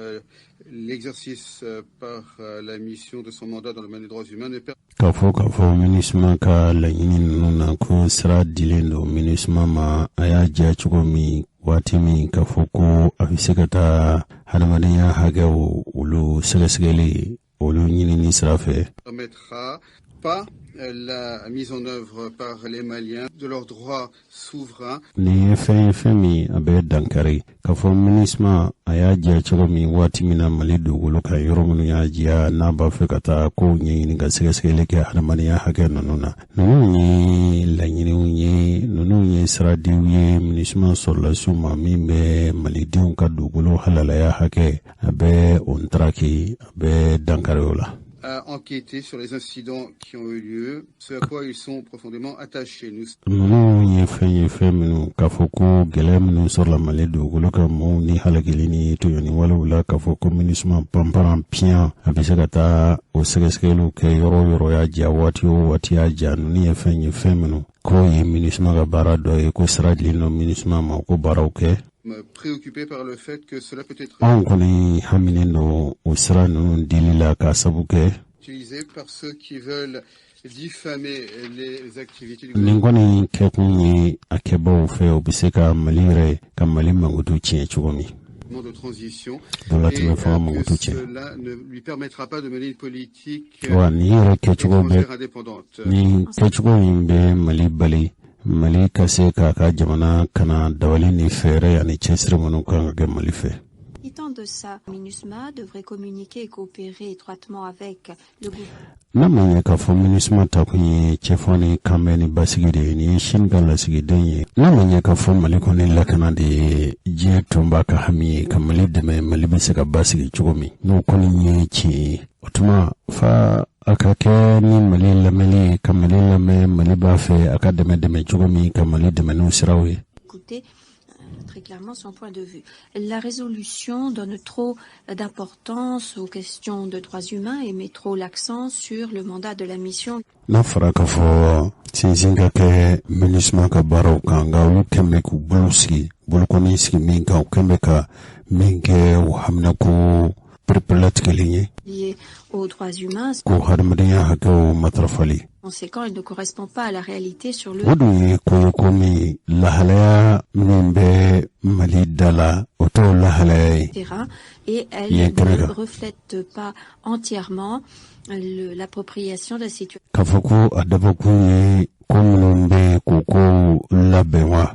l'exercice par la mission de son mandat dans le domaine des droits humains ne k'a fɔ MINUSMA ka laɲini ninnu na, ko sira dilen don MINUSMA ma, a y'a diya cogo min, waati min k'a fɔ ko a bɛ se ka taa hadamadenya hakɛw olu sɛgɛsɛgɛli, olu ɲinini sira fɛ. Permettra pas la mise en œuvre par les Maliens de leurs droits souverains. Nin ye fɛn ye, fɛn min a bɛ dankari k'a fɔ MINUSMA a y'a diya cogo min, waati min na Mali dugukolo kan, yɔrɔ minnu y'a diya n'a b'a fɛ ka taa kow ɲɛɲini ka sɛgɛsɛgɛli kɛ hadamadenya hakɛ ninnu na. Ninnu ye laɲiniw ye, ninnu ye siradiw ye MINUSMA sɔrɔlasiw ma, min bɛ malidenw ka dugukolo halalaya hakɛ, a bɛ o ntaraki, a bɛ dankari o la. à enquêter sur les incidents qui ont eu lieu, ce à quoi ils sont profondément attachés. Nous Ninnu ye fɛn ye, fɛn minnu k'a fɔ ko gɛlɛya minnu sɔrɔla Mali dugukolo kan, maaw ni halakili ni tɔɲɔni walew la, k'a fɔ ko MINUSMA panparan piyan, a bɛ se ka taa o sɛgɛsɛgɛliw kɛ yɔrɔ o yɔrɔ y'a diya, waati o waati y'a diya. Ninnu ye fɛn ye, fɛn minnu k'o ye MINUSMA ka baara dɔ ye, ko sira dilen don MINUSMA ma ko baaraw kɛ. Préoccupés par le fait que cela peut être Anw kɔni haminen don o sira ninnu dili la, k'a sabu kɛ utilisé par ceux qui veulent diffamer les activités du nin kɔni kɛkun ye a kɛbaw fɛ, o bɛ se ka Mali yɛrɛ ka Mali mankutu tiɲɛ cogo min gouvernement de transition dɔlatɛmɛ et fanga que mankutu tiɲɛ. Cela ne lui permettra pas de mener une politique Wa nin yɛrɛ kɛcogo bɛ étrangère indépendante. Nin kɛcogo in bɛ Mali bali, Mali ka se k'a ka jamana kana dabali ni fɛɛrɛ ani cɛsiri minnu kan ka kɛ Mali fɛ. Quittant de ça, MINUSMA devrait communiquer et coopérer étroitement avec le gouvernement N'a ma ɲɛ k'a fɔ MINUSMA ta kun ye cɛfɔ ni kanbɛn ni basigi de ye, nin ye Chine ka lasigiden ye. N'a ma ɲɛ k'a fɔ Mali kɔni lakana de ye diɲɛ tɔnba ka hami ye, ka Mali dɛmɛ, Mali bɛ se ka basigi cogo min, n'o kɔni ye tiɲɛ ye, o tuma fa a ka kɛ ni Mali lamɛnni ye, ka Mali lamɛn, Mali b'a fɛ a ka dɛmɛ dɛmɛ cogo min, ka Mali dɛmɛ n'o siraw ye. Écouter très clairement son point de vue. La résolution donne trop d'importance aux questions de droits humains et met trop l'accent sur le mandat de la mission. N'a fɔra k'a fɔ sinsin ka kɛ MINUSMA ka baaraw kan, nka olu kɛn bɛ k'u bolo sigi bolokɔni sigi min kan, u kɛn bɛ ka min kɛ, o haminako pereperelatigɛlen ye liées aux droits humains. ko hadamadenya hakɛw matarafali. Conséquent, elle ne correspond pas à la réalité sur le O dun ye ko ye, ko min lahalaya min bɛ Mali da la, o t'o lahalaya ye terrain et elle yen kɛnɛ ne kan. Reflète pas entièrement l'appropriation de la situation K'a fɔ ko a dabɔkun ye ko minnu bɛ yen k'o kow labɛn wa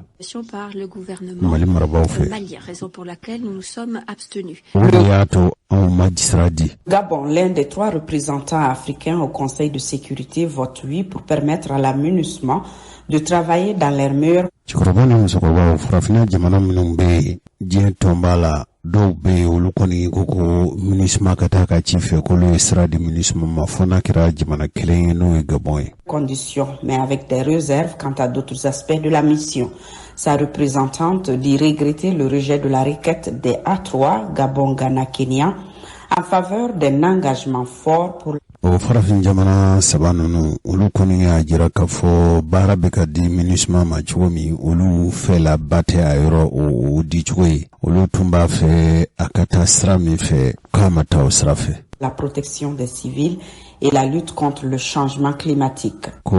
par le gouvernement Mali marabaaw fɛ. Malien, raison pour laquelle nous nous sommes abstenus. O de y'a to anw ma sira di. Gabon, l'un des trois représentants africains au Conseil de sécurité, vote oui pour permettre à la MINUSMA de travailler dans les meilleures Cɛkɔrɔba ni musokɔrɔbaw, farafinna jamana minnu bɛ yen diɲɛ tɔnba la, dɔw bɛ yen, olu kɔni ko MINUSMA ka taa ka ci fɛ, k'olu ye sira di MINUSMA ma, fo n'a kɛra jamana kelen ye, n'o ye Gabon ye. Conditions, mais avec des réserves quant à d'autres aspects de la mission. Sa représentante dit regretter le rejet de la requête des A3, Gabon, Ghana, Kenya, en faveur d'un engagement fort pour O farafin jamana saba ninnu, olu kɔni y'a jira k'a fɔ baara bɛ ka di MINUSMA ma cogo min, olu fɛlaba tɛ a yɔrɔ o di cogo ye. Olu tun b'a fɛ a ka taa sira min fɛ, k'a ma taa o sira fɛ. La protection des civils et la lutte contre le changement climatique. Ko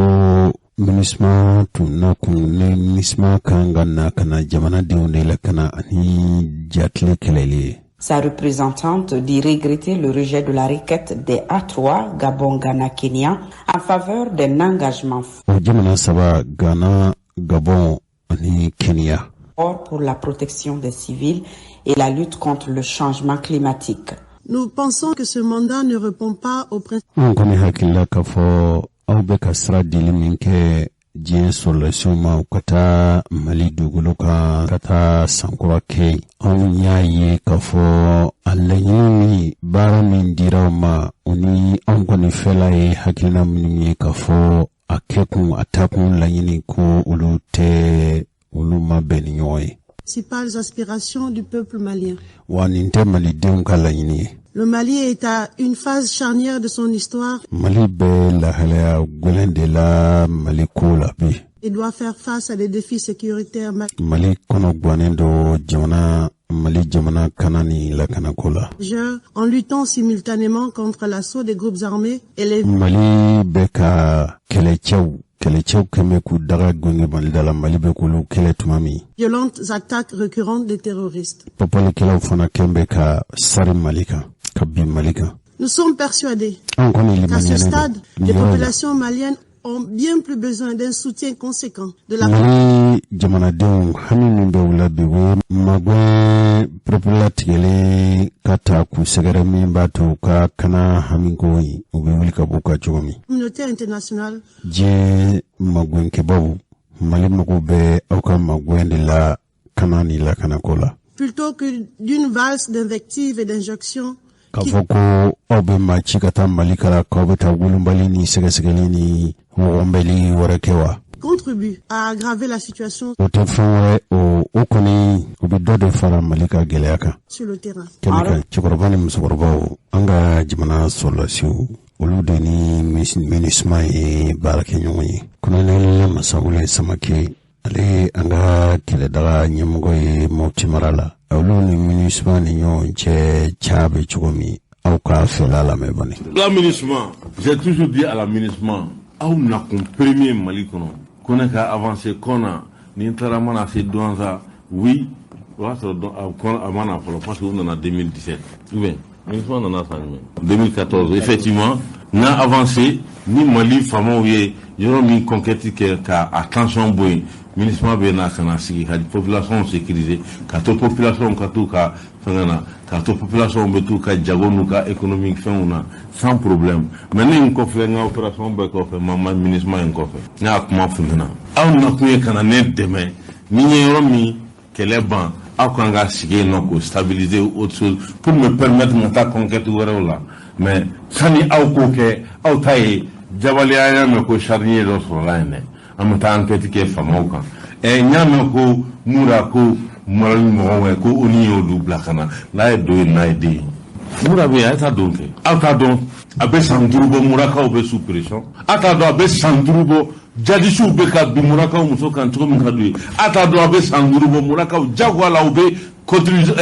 MINUSMA tun na kun ni MINUSMA kan ka na ka na jamanadenw de lakana ani jatile kɛlɛli ye. Sa représentante dit regretter le rejet de la requête des A3, Gabon, Ghana, Kenya, en faveur d'un engagement O jamana saba, Ghana, Gabon ani Kenya, fort pour la protection des civils et la lutte contre le changement climatique. Nous pensons que ce mandat ne répond pas aux principes Anw kɔni hakilila k'a fɔ aw bɛ ka sira dili min kɛ diɲɛ sɔrɔlasiw ma, u ka taa Mali dugukolo kan ka taa sankura kɛ yen, anw y'a ye k'a fɔ a laɲini min, baara min dira aw ma, o ni anw kɔni fɛla ye hakilina minnu ye, k'a fɔ a kɛkun, a taakun laɲini, ko olu tɛ, olu ma bɛn ni ɲɔgɔn ye. Principales aspirations du peuple malien. Wa nin tɛ malidenw ka laɲini ye. Le Mali est à une phase charnière de son histoire Mali bɛ lahalaya gwɛlɛn de la Mali ko la bi et doit faire face à des défis sécuritaires Mali kɔnɔ gannen don jamana, Mali jamana kana ni lakanako la majeurs en luttant simultanément contre l'assaut des groupes armés et les Mali bɛ ka kɛlɛcɛw kɛn bɛ k'u daga gwenge Mali da la, Mali bɛ k'olu kɛlɛ tuma min violentes attaques récurrentes des terroristes. Papalikɛlaw fana kɛn bɛ ka sari Mali kan, ka bin Mali kan. Nous sommes persuadés Anw kɔni qu'à ce limaniyalen stade, don les nin yɔrɔ in na. Populations maliennes ont bien plus besoin d'un soutien conséquent de la Mali jamanadenw, hami min bɛ u la bi, o ye magwɛn pereperelatigɛlen ka ta k'u sɛgɛrɛ, min b'a to u ka kana hamiko in, u bɛ wuli ka b'u kan cogo min. Communauté internationale. Diɲɛ magwɛnkɛbaw, Mali mago bɛ aw ka magwɛn de la kana ni lakanako la Plutôt que d'une valse d'invectives et d'injonctions K'a fɔ ko aw bɛ maa ci ka taa Mali kala, k'aw bɛ taa wolonbali ni sɛgɛsɛgɛli ni wɔgɔnbɛli wɛrɛ kɛ wa? Contribue à aggraver la situation O tɛ fɛn wɛrɛ, o kɔni, o bɛ dɔ de fara Mali ka gɛlɛya kan sur le terrain. Kɛnɛ kan, cɛkɔrɔba ni musokɔrɔbaw, an ka jamana sɔrɔdasiw, olu de ni MINUSMA ye baara kɛ ɲɔgɔn ye. Colonel Masawule Samake, ale ye an ka kɛlɛdaga ɲɛmɔgɔ ye Mopti mara la. Olu ni MINUSMA ni ɲɔgɔn cɛ ca bɛ cogo min, aw ka fɛla lamɛn bani. La MINUSMA, j'ai toujours dit à la MINUSMA, aw nakun premier Mali kɔnɔ, ko ne ka avancer kɔna ni n taara mana se Douentza, oui, o y'a sɔrɔ a ma na fɔlɔ, parce que u nana 2017 ou bien MINUSMA nana san jumɛn? 2014 effectivement. N ka avancé ni Mali faamaw ye yɔrɔ min conquête kɛ ka a tension bɔ yen, MINUSMA bɛ na ka na sigi ka population sécuriser, ka to population ka t'u ka fɛngɛ na, ka to population bɛ t'u ka jago n'u ka économique fɛnw na sans problème. Mais ne ye n kɔfilɛ, n ka opération bɛɛ kɔfɛ, ma MINUSMA in kɔfɛ, ne y'a kuma f'u ɲɛna: aw nakun ye ka na ne dɛmɛ ni n ye yɔrɔ min kɛlɛ ban, aw kan ka sigi yen nɔ k'o stabiliser, autre chose, pour me permettre ka taa conquête wɛrɛw la. Mais sani aw k'o kɛ, aw ta ye jabaliya y'a mɛn ko charnier dɔ sɔrɔla yen dɛ, an bɛ taa enquête kɛ faamaw kan. N y'a mɛn ko Mura, ko Mali mɔgɔw ye ko ONU y'olu bila ka na n'a ye don ye, n'a ye den ye. Mura bɛ yen, a ye taa don kɛ. Aw t'a dɔn a bɛ san 5 bɔ, Murakaw bɛ sous pression. Aw t'a dɔn a bɛ san 5 bɔ, jadisiw bɛ ka bin Murakaw muso kan cogo min ka d'u ye. Aw t'a dɔn a bɛ san 5 bɔ, Murakaw jagoya la u bɛ contribution.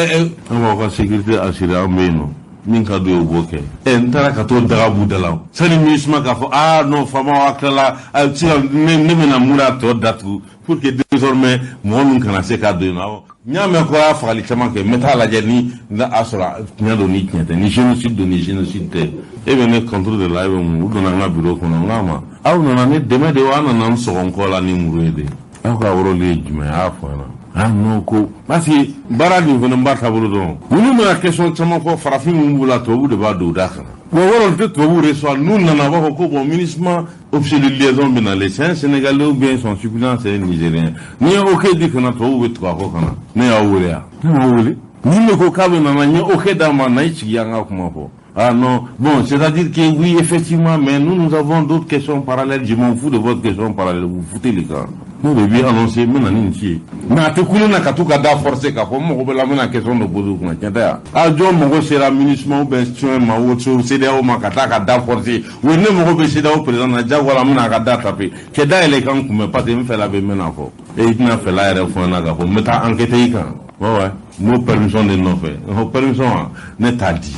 An b'aw ka sécurité assurer, an bɛ yen nɔ, min ka d'u ye u b'o kɛ. N taara ka t'o daga b'u da la sani MINUSMA k'a fɔ: aa non, faamaw a tilala sisan, ne bɛna Mura tɔ datugu pour que désormais mɔgɔ min kana se k'a don yen nɔ. N y'a mɛn ko a y'a fagali caman kɛ, n bɛ taa lajɛ ni a sɔrɔ tiɲɛ don ni tiɲɛ tɛ, ni génocide don ni génocide tɛ. E bɛ ne contre de la, e bɛ mun? U donna n ka bureau kɔnɔ, n k'a ma: aw nana ne dɛmɛ de wa, aw nana n sɔgɔ n kɔ la ni muru ye de? Aw ka rôle ye jumɛn ye? A y'a fɔ n ɲɛna. Ah non, ko parce que baara nin fana n b'a taabolo dɔn. Ninnu bɛna question caman fɔ, farafin minnu b'u la, tubabu de b'a don u da kan. Bon, yɔrɔ tɛ tubabu reçoit, n'u nana, u b'a fɔ ko bon, MINUSMA officier de liaison bɛ nalen, c'est un Sénégalais ou bien son suppléant, c'est un Nigérien. N'i ye OK di ka na, tubabu bɛ tugu a kɔ ka na. Ne y'aw wele yan, ne m'aw wele. Ni ne ko k'a bɛ nana, n ye OK d'a ma, na i sigi an ka kuma fɔ. Ah non, bon, c'est-à-dire que oui, effectivement, mais nous, nous avons d'autres questions parallèles. Je m'en fous de votre question parallèle. Vous foutez les gars. Nous, de bi annoncé, n bɛ na ni nin ci ye. Mais a tɛ kule na ka t'u ka da forcer k'a fɔ n mago bɛ la, n bɛna question dɔ poser u kunna, tiɲɛ tɛ yan. A jɔn mago sera MINUSMA ou bien soin ma ou CEDEAO ma ka taa ka da forcer? O ye ne mago bɛ CEDEAO président na, jagoya la n bɛna a ka da taper. Cɛ da yɛlɛ i ka n kunbɛn, parce que n fɛla bɛ n bɛna fɔ. E i tɛna fɛla yɛrɛ fɔ n ɲɛna k'a fɔ n bɛ taa enquêter i kan. Ouais, n b'o permission de nɔfɛ. O permission wa, ne t'a di.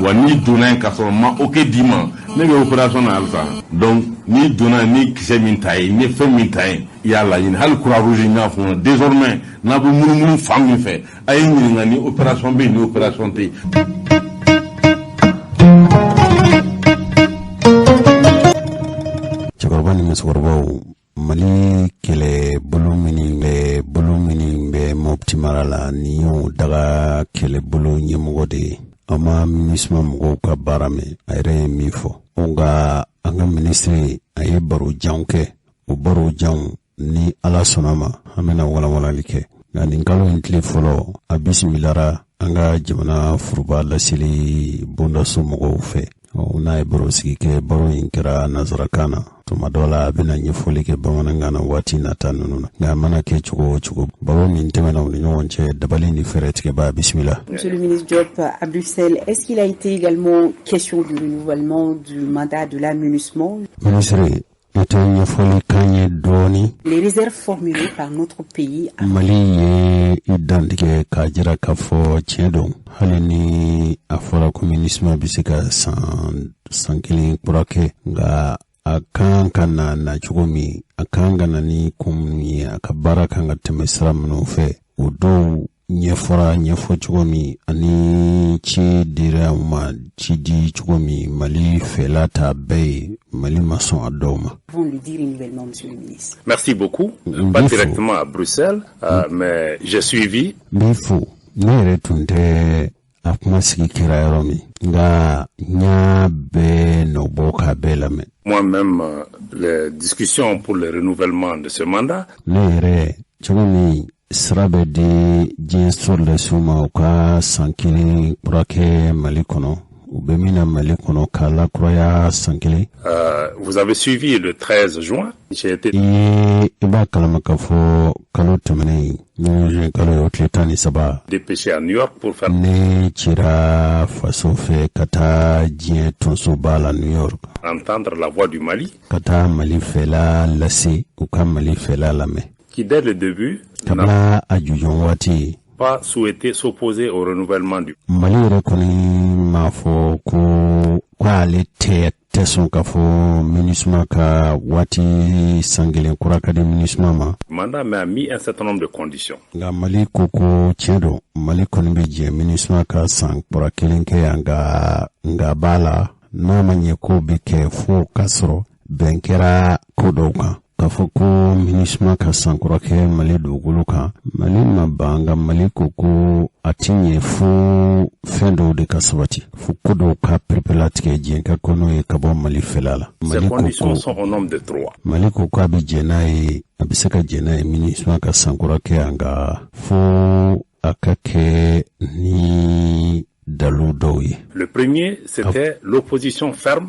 Wa n'i donna yen k'a sɔrɔ n ma OK d'i ma, ne bɛ opération na halisa. Donc n'i donna yen, ni kisɛ min ta ye, n ye fɛn min ta ye, i y'a laɲini. Hali Croix Rouge, n y'a fɔ n ɲɛna, désormais n'a bɛ munumunu fan min fɛ, a ye n ɲininka ni opération bɛ yen, ni opération tɛ yen. Cɛkɔrɔba ni musokɔrɔbaw, Mali kɛlɛbolo minnu bɛ Mopti mara la, ni y'o daga kɛlɛbolo ɲɛmɔgɔ de ye. An ma MINUSMA mɔgɔw ka baara mɛn, a yɛrɛ ye min fɔ. Nka an ka minisiri, a ye baro janw kɛ. O baro janw ni Ala sɔnna ma, an bɛna walawalali kɛ. Nka nin kalo in tile fɔlɔ, a bisimilara an ka jamana foroba laseli bondaso mɔgɔw fɛ. N'a ye baro sigi kɛ, baro in kɛra nansarakan na. Tuma dɔ la, a bɛna ɲɛfɔli kɛ bamanankan na waati nata ninnu na. Nka a mana kɛ cogo o cogo, baro min tɛmɛna u ni ɲɔgɔn cɛ, dabali ni fɛɛrɛ tigɛba, bisimila. Monsieur le ministre Diop, à Bruxelles, est-ce qu'il a été également question du renouvellement du mandat de la MINUSMA? Minisiri, i tɛ ɲɛfɔli kan ye dɔɔni. Les réserves formulées par notre pays. Mali ye i dantigɛ k'a jira k'a fɔ tiɲɛ don, hali ni a fɔra ko MINUSMA bɛ se ka san 1 kura kɛ, nka a kan ka na na cogo min, a kan ka na ni kun minnu ye, a ka baara kan ka tɛmɛ sira minnu fɛ, o dɔw ɲɛfɔra ɲɛfɔ cogo min, ani ci dira u ma ci di cogo min, Mali fɛla t'a bɛɛ ye, Mali ma sɔn a dɔw ma. Vont le dire nouvellement, monsieur le ministre. Merci beaucoup. Pas directement à Bruxelles, mais j'ai suivi. N b'i fo. Ne yɛrɛ tun tɛ a kuma sigi kɛra yɔrɔ min, nka n y'a bɛɛ nɔbɔ k'a bɛɛ lamɛn. Moi-même, les discussions pour le renouvellement de ce mandat. Ne yɛrɛ cogo min Sira bɛ di diɲɛ sɔrɔdasiw ma u ka san kelen kura kɛ Mali kɔnɔ, u bɛ min na Mali kɔnɔ k'a lakuraya san kelen. Vous avez suivi le 13 juin, j'ai été I ye, i b'a kalama k'a fɔ kalo tɛmɛnen, n'o ye kalo ye, o tile 13, dépêché à New York pour faire ne cira faso fɛ ka taa diɲɛ tɔnsoba la New York, entendre la voix du Mali, ka taa Mali fɛla lase, u ka Mali fɛla lamɛn, qui dès le début n'a kabila a jujɔn waati pas souhaité s'opposer au renouvellement du Mali yɛrɛ kɔni m'a fɔ ko ale tɛ sɔn k'a fɔ MINUSMA ka waati san kelen kura ka di MINUSMA ma, mandat, mais a mis un certain nombre de conditions. Nka Mali ko tiɲɛ don, Mali kɔni bɛ jɛ MINUSMA ka san kura kelen kɛ yan, nka b'a la, n'a ma ɲɛ ko bɛ kɛ fo k'a sɔrɔ bɛn kɛra ko dɔw kan. K'a fɔ ko MINUSMA ka san kura kɛ Mali dugukolo kan, Mali ma ban, nka Mali ko a ti ɲɛ fo fɛn dɔw de ka sabati, fo ko dɔw ka pereperelatigɛ, diɲɛ ka ko n'o ye ka bɔ Mali fɛla la. Ces Mali ko conditions ko sont au nombre de trois. Mali ko k'a bɛ jɛn n'a ye, a bɛ se ka jɛn n'a ye MINUSMA ka san kura kɛ yan, nka fo a ka kɛ ni dalu dɔw ye. Le premier, c'était l'opposition ferme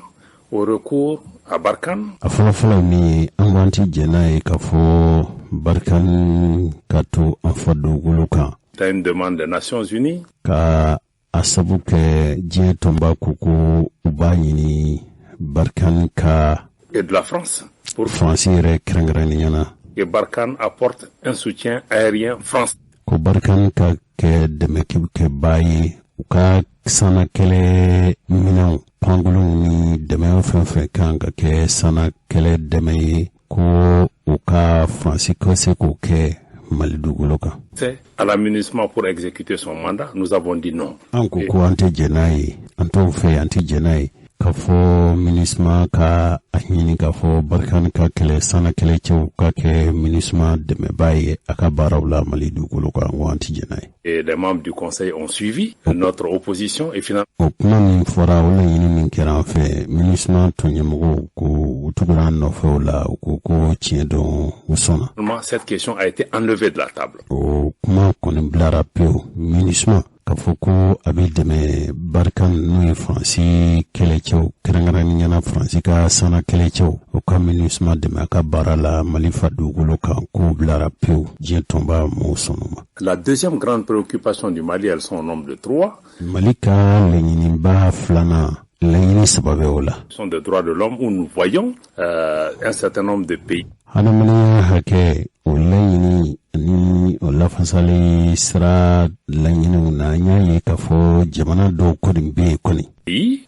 au recours à Barkhane. A fɔlɔfɔlɔ ye min ye, an ko an ti jɛn n'a ye k'a fɔ Barkhane ka to an fa dugukolo kan, C'était une demande des Nations Unies. ka a sabu kɛ diɲɛ tɔnba ko u b'a ɲini Barkhane ka et de la France pour Faransi yɛrɛ kɛrɛnkɛrɛnnenya na que Barkhane apporte un soutien aérien français. ko Barkhane ka kɛ dɛmɛkɛba ye, u ka sanakɛlɛ minɛnw, pankurunw ni dɛmɛ fɛn fɛn kan ka kɛ sanakɛlɛ dɛmɛ ye, ko u ka Faransi ka se k'o kɛ Mali dugukolo kan. C'est à la MINUSMA pour exécuter son mandat. Nous avons dit non. An ko an tɛ jɛn n'a ye, an t'o fɛ, an tɛ jɛn n'a ye k'a fɔ MINUSMA ka a ɲini k'a fɔ Barkhane ka kɛlɛ sanna kɛlɛcɛw ka kɛ MINUSMA dɛmɛbaa ye a ka baaraw la Mali dugukolo kan, ko an tɛ jɛn n'a ye. Et les membres du Conseil ont suivi notre opposition et finalement O kuma min fɔra, o laɲini min kɛra an fɛ, MINUSMA tɔnɲɛmɔgɔw ko u tugura an nɔfɛ o la, u ko tiɲɛ don, u sɔnna. cette question a été enlevée de la table. O kuma kɔni bilara pewu. MINUSMA k'a fɔ ko a bɛ dɛmɛ Barkhane, n'o ye Faransi kɛlɛcɛw, kɛrɛnkɛrɛnnenya la Faransi ka sanna kɛlɛcɛw, o ka MINUSMA dɛmɛ a ka baara la Mali fa dugukolo kan, k'o bilara pewu, diɲɛ tɔnba mɔgɔw sɔnn'o ma. La deuxième grande préoccupation du Mali, elles sont au nombre de trois. Mali ka laɲiniba filanan, laɲini saba bɛ o la. Ce sont des droits de l'homme où nous voyons un certain nombre de pays Hadamadenya hakɛ, o laɲini ni o lafasali sira laɲiniw na, an y'a ye k'a fɔ jamana dɔw kɔni bɛ yen kɔni,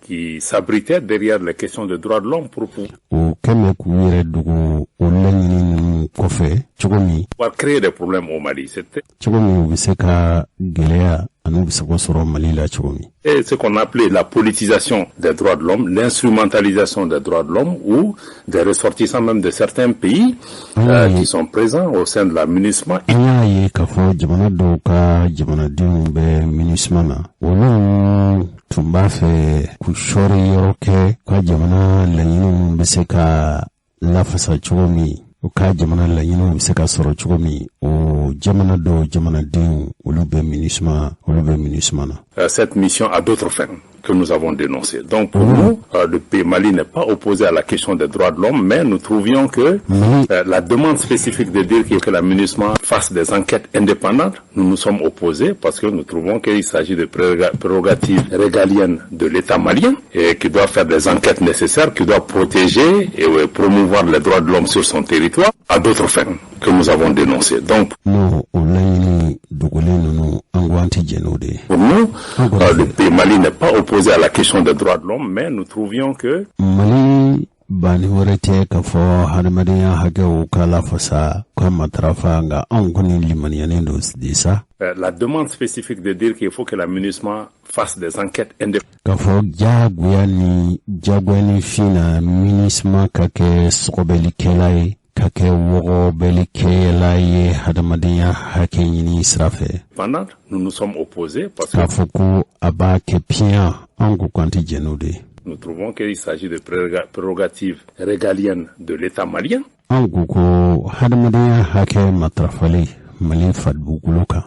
qui s'abritaient derrière les questions de droits de l'homme pour pouvoir o kɛn bɛ k'u yɛrɛ dogo o laɲini ninnu kɔfɛ cogo min créer des problèmes au Mali. C'était cogo min u bɛ se ka gɛlɛya ani u bɛ se k'o sɔrɔ Mali la cogo min. Et ce qu'on appelait la politisation des droits de l'homme, l'instrumentalisation des droits de l'homme, ou des ressortissants même de certains pays qui sont présents au sein de la MINUSMA. An y'a ye k'a fɔ jamana dɔw ka jamanadenw bɛ MINUSMA na, olu tun b'a fɛ k'u sɔɔri yɔrɔ kɛ u ka jamana laɲiniw bɛ se ka lafasa cogo min, u ka jamana laɲiniw bɛ se ka sɔrɔ cogo min. O jamana dɔw jamanadenw, olu bɛ MINUSMA na. Cette mission a d'autres fins que nous avons dénoncées. Donc pour nous, le pays Mali n'est pas opposé à la question des droits de l'homme, mais nous trouvions que la demande spécifique de dire que la MINUSMA fasse des enquêtes indépendantes, nous nous sommes opposés parce que nous trouvons qu'il s'agit de prérogatives régaliennes de l'État malien et qui doit faire des enquêtes nécessaires, qui doit protéger et promouvoir les droits de l'homme sur son territoire, à d'autres fins que nous avons dénoncées. Donc N'o o laɲini dogolen ninnu, an ko an tɛ jɛn n'o de ye. pour nous, le pays Mali n'est pas opposé à la question des droits de l'homme, mais nous trouvions que Mali banni wɛrɛ tɛ k'a fɔ hadamadenya hakɛw ka lafasa ka matarafa, nka anw kɔni limaniyanen don de sa La demande spécifique de dire qu'il faut que la MINUSMA fasse des enquêtes indépendantes k'a fɔ diyagoya ni diyagoya ni fin na MINUSMA ka kɛ sɔgɔbɛlikɛla ye, ka kɛ wɔgɔbɛlikɛla ye hadamadenya hakɛ ɲini sira fɛ, nous nous sommes opposés parce que k'a fɔ ko a b'a kɛ piyan, an ko k'an tɛ jɛn n'o de ye. nous trouvons qu'il s'agit de prérogatives régaliennes de l'État malien. An ko hadamadenya hakɛ matarafali Mali fadugukolo kan.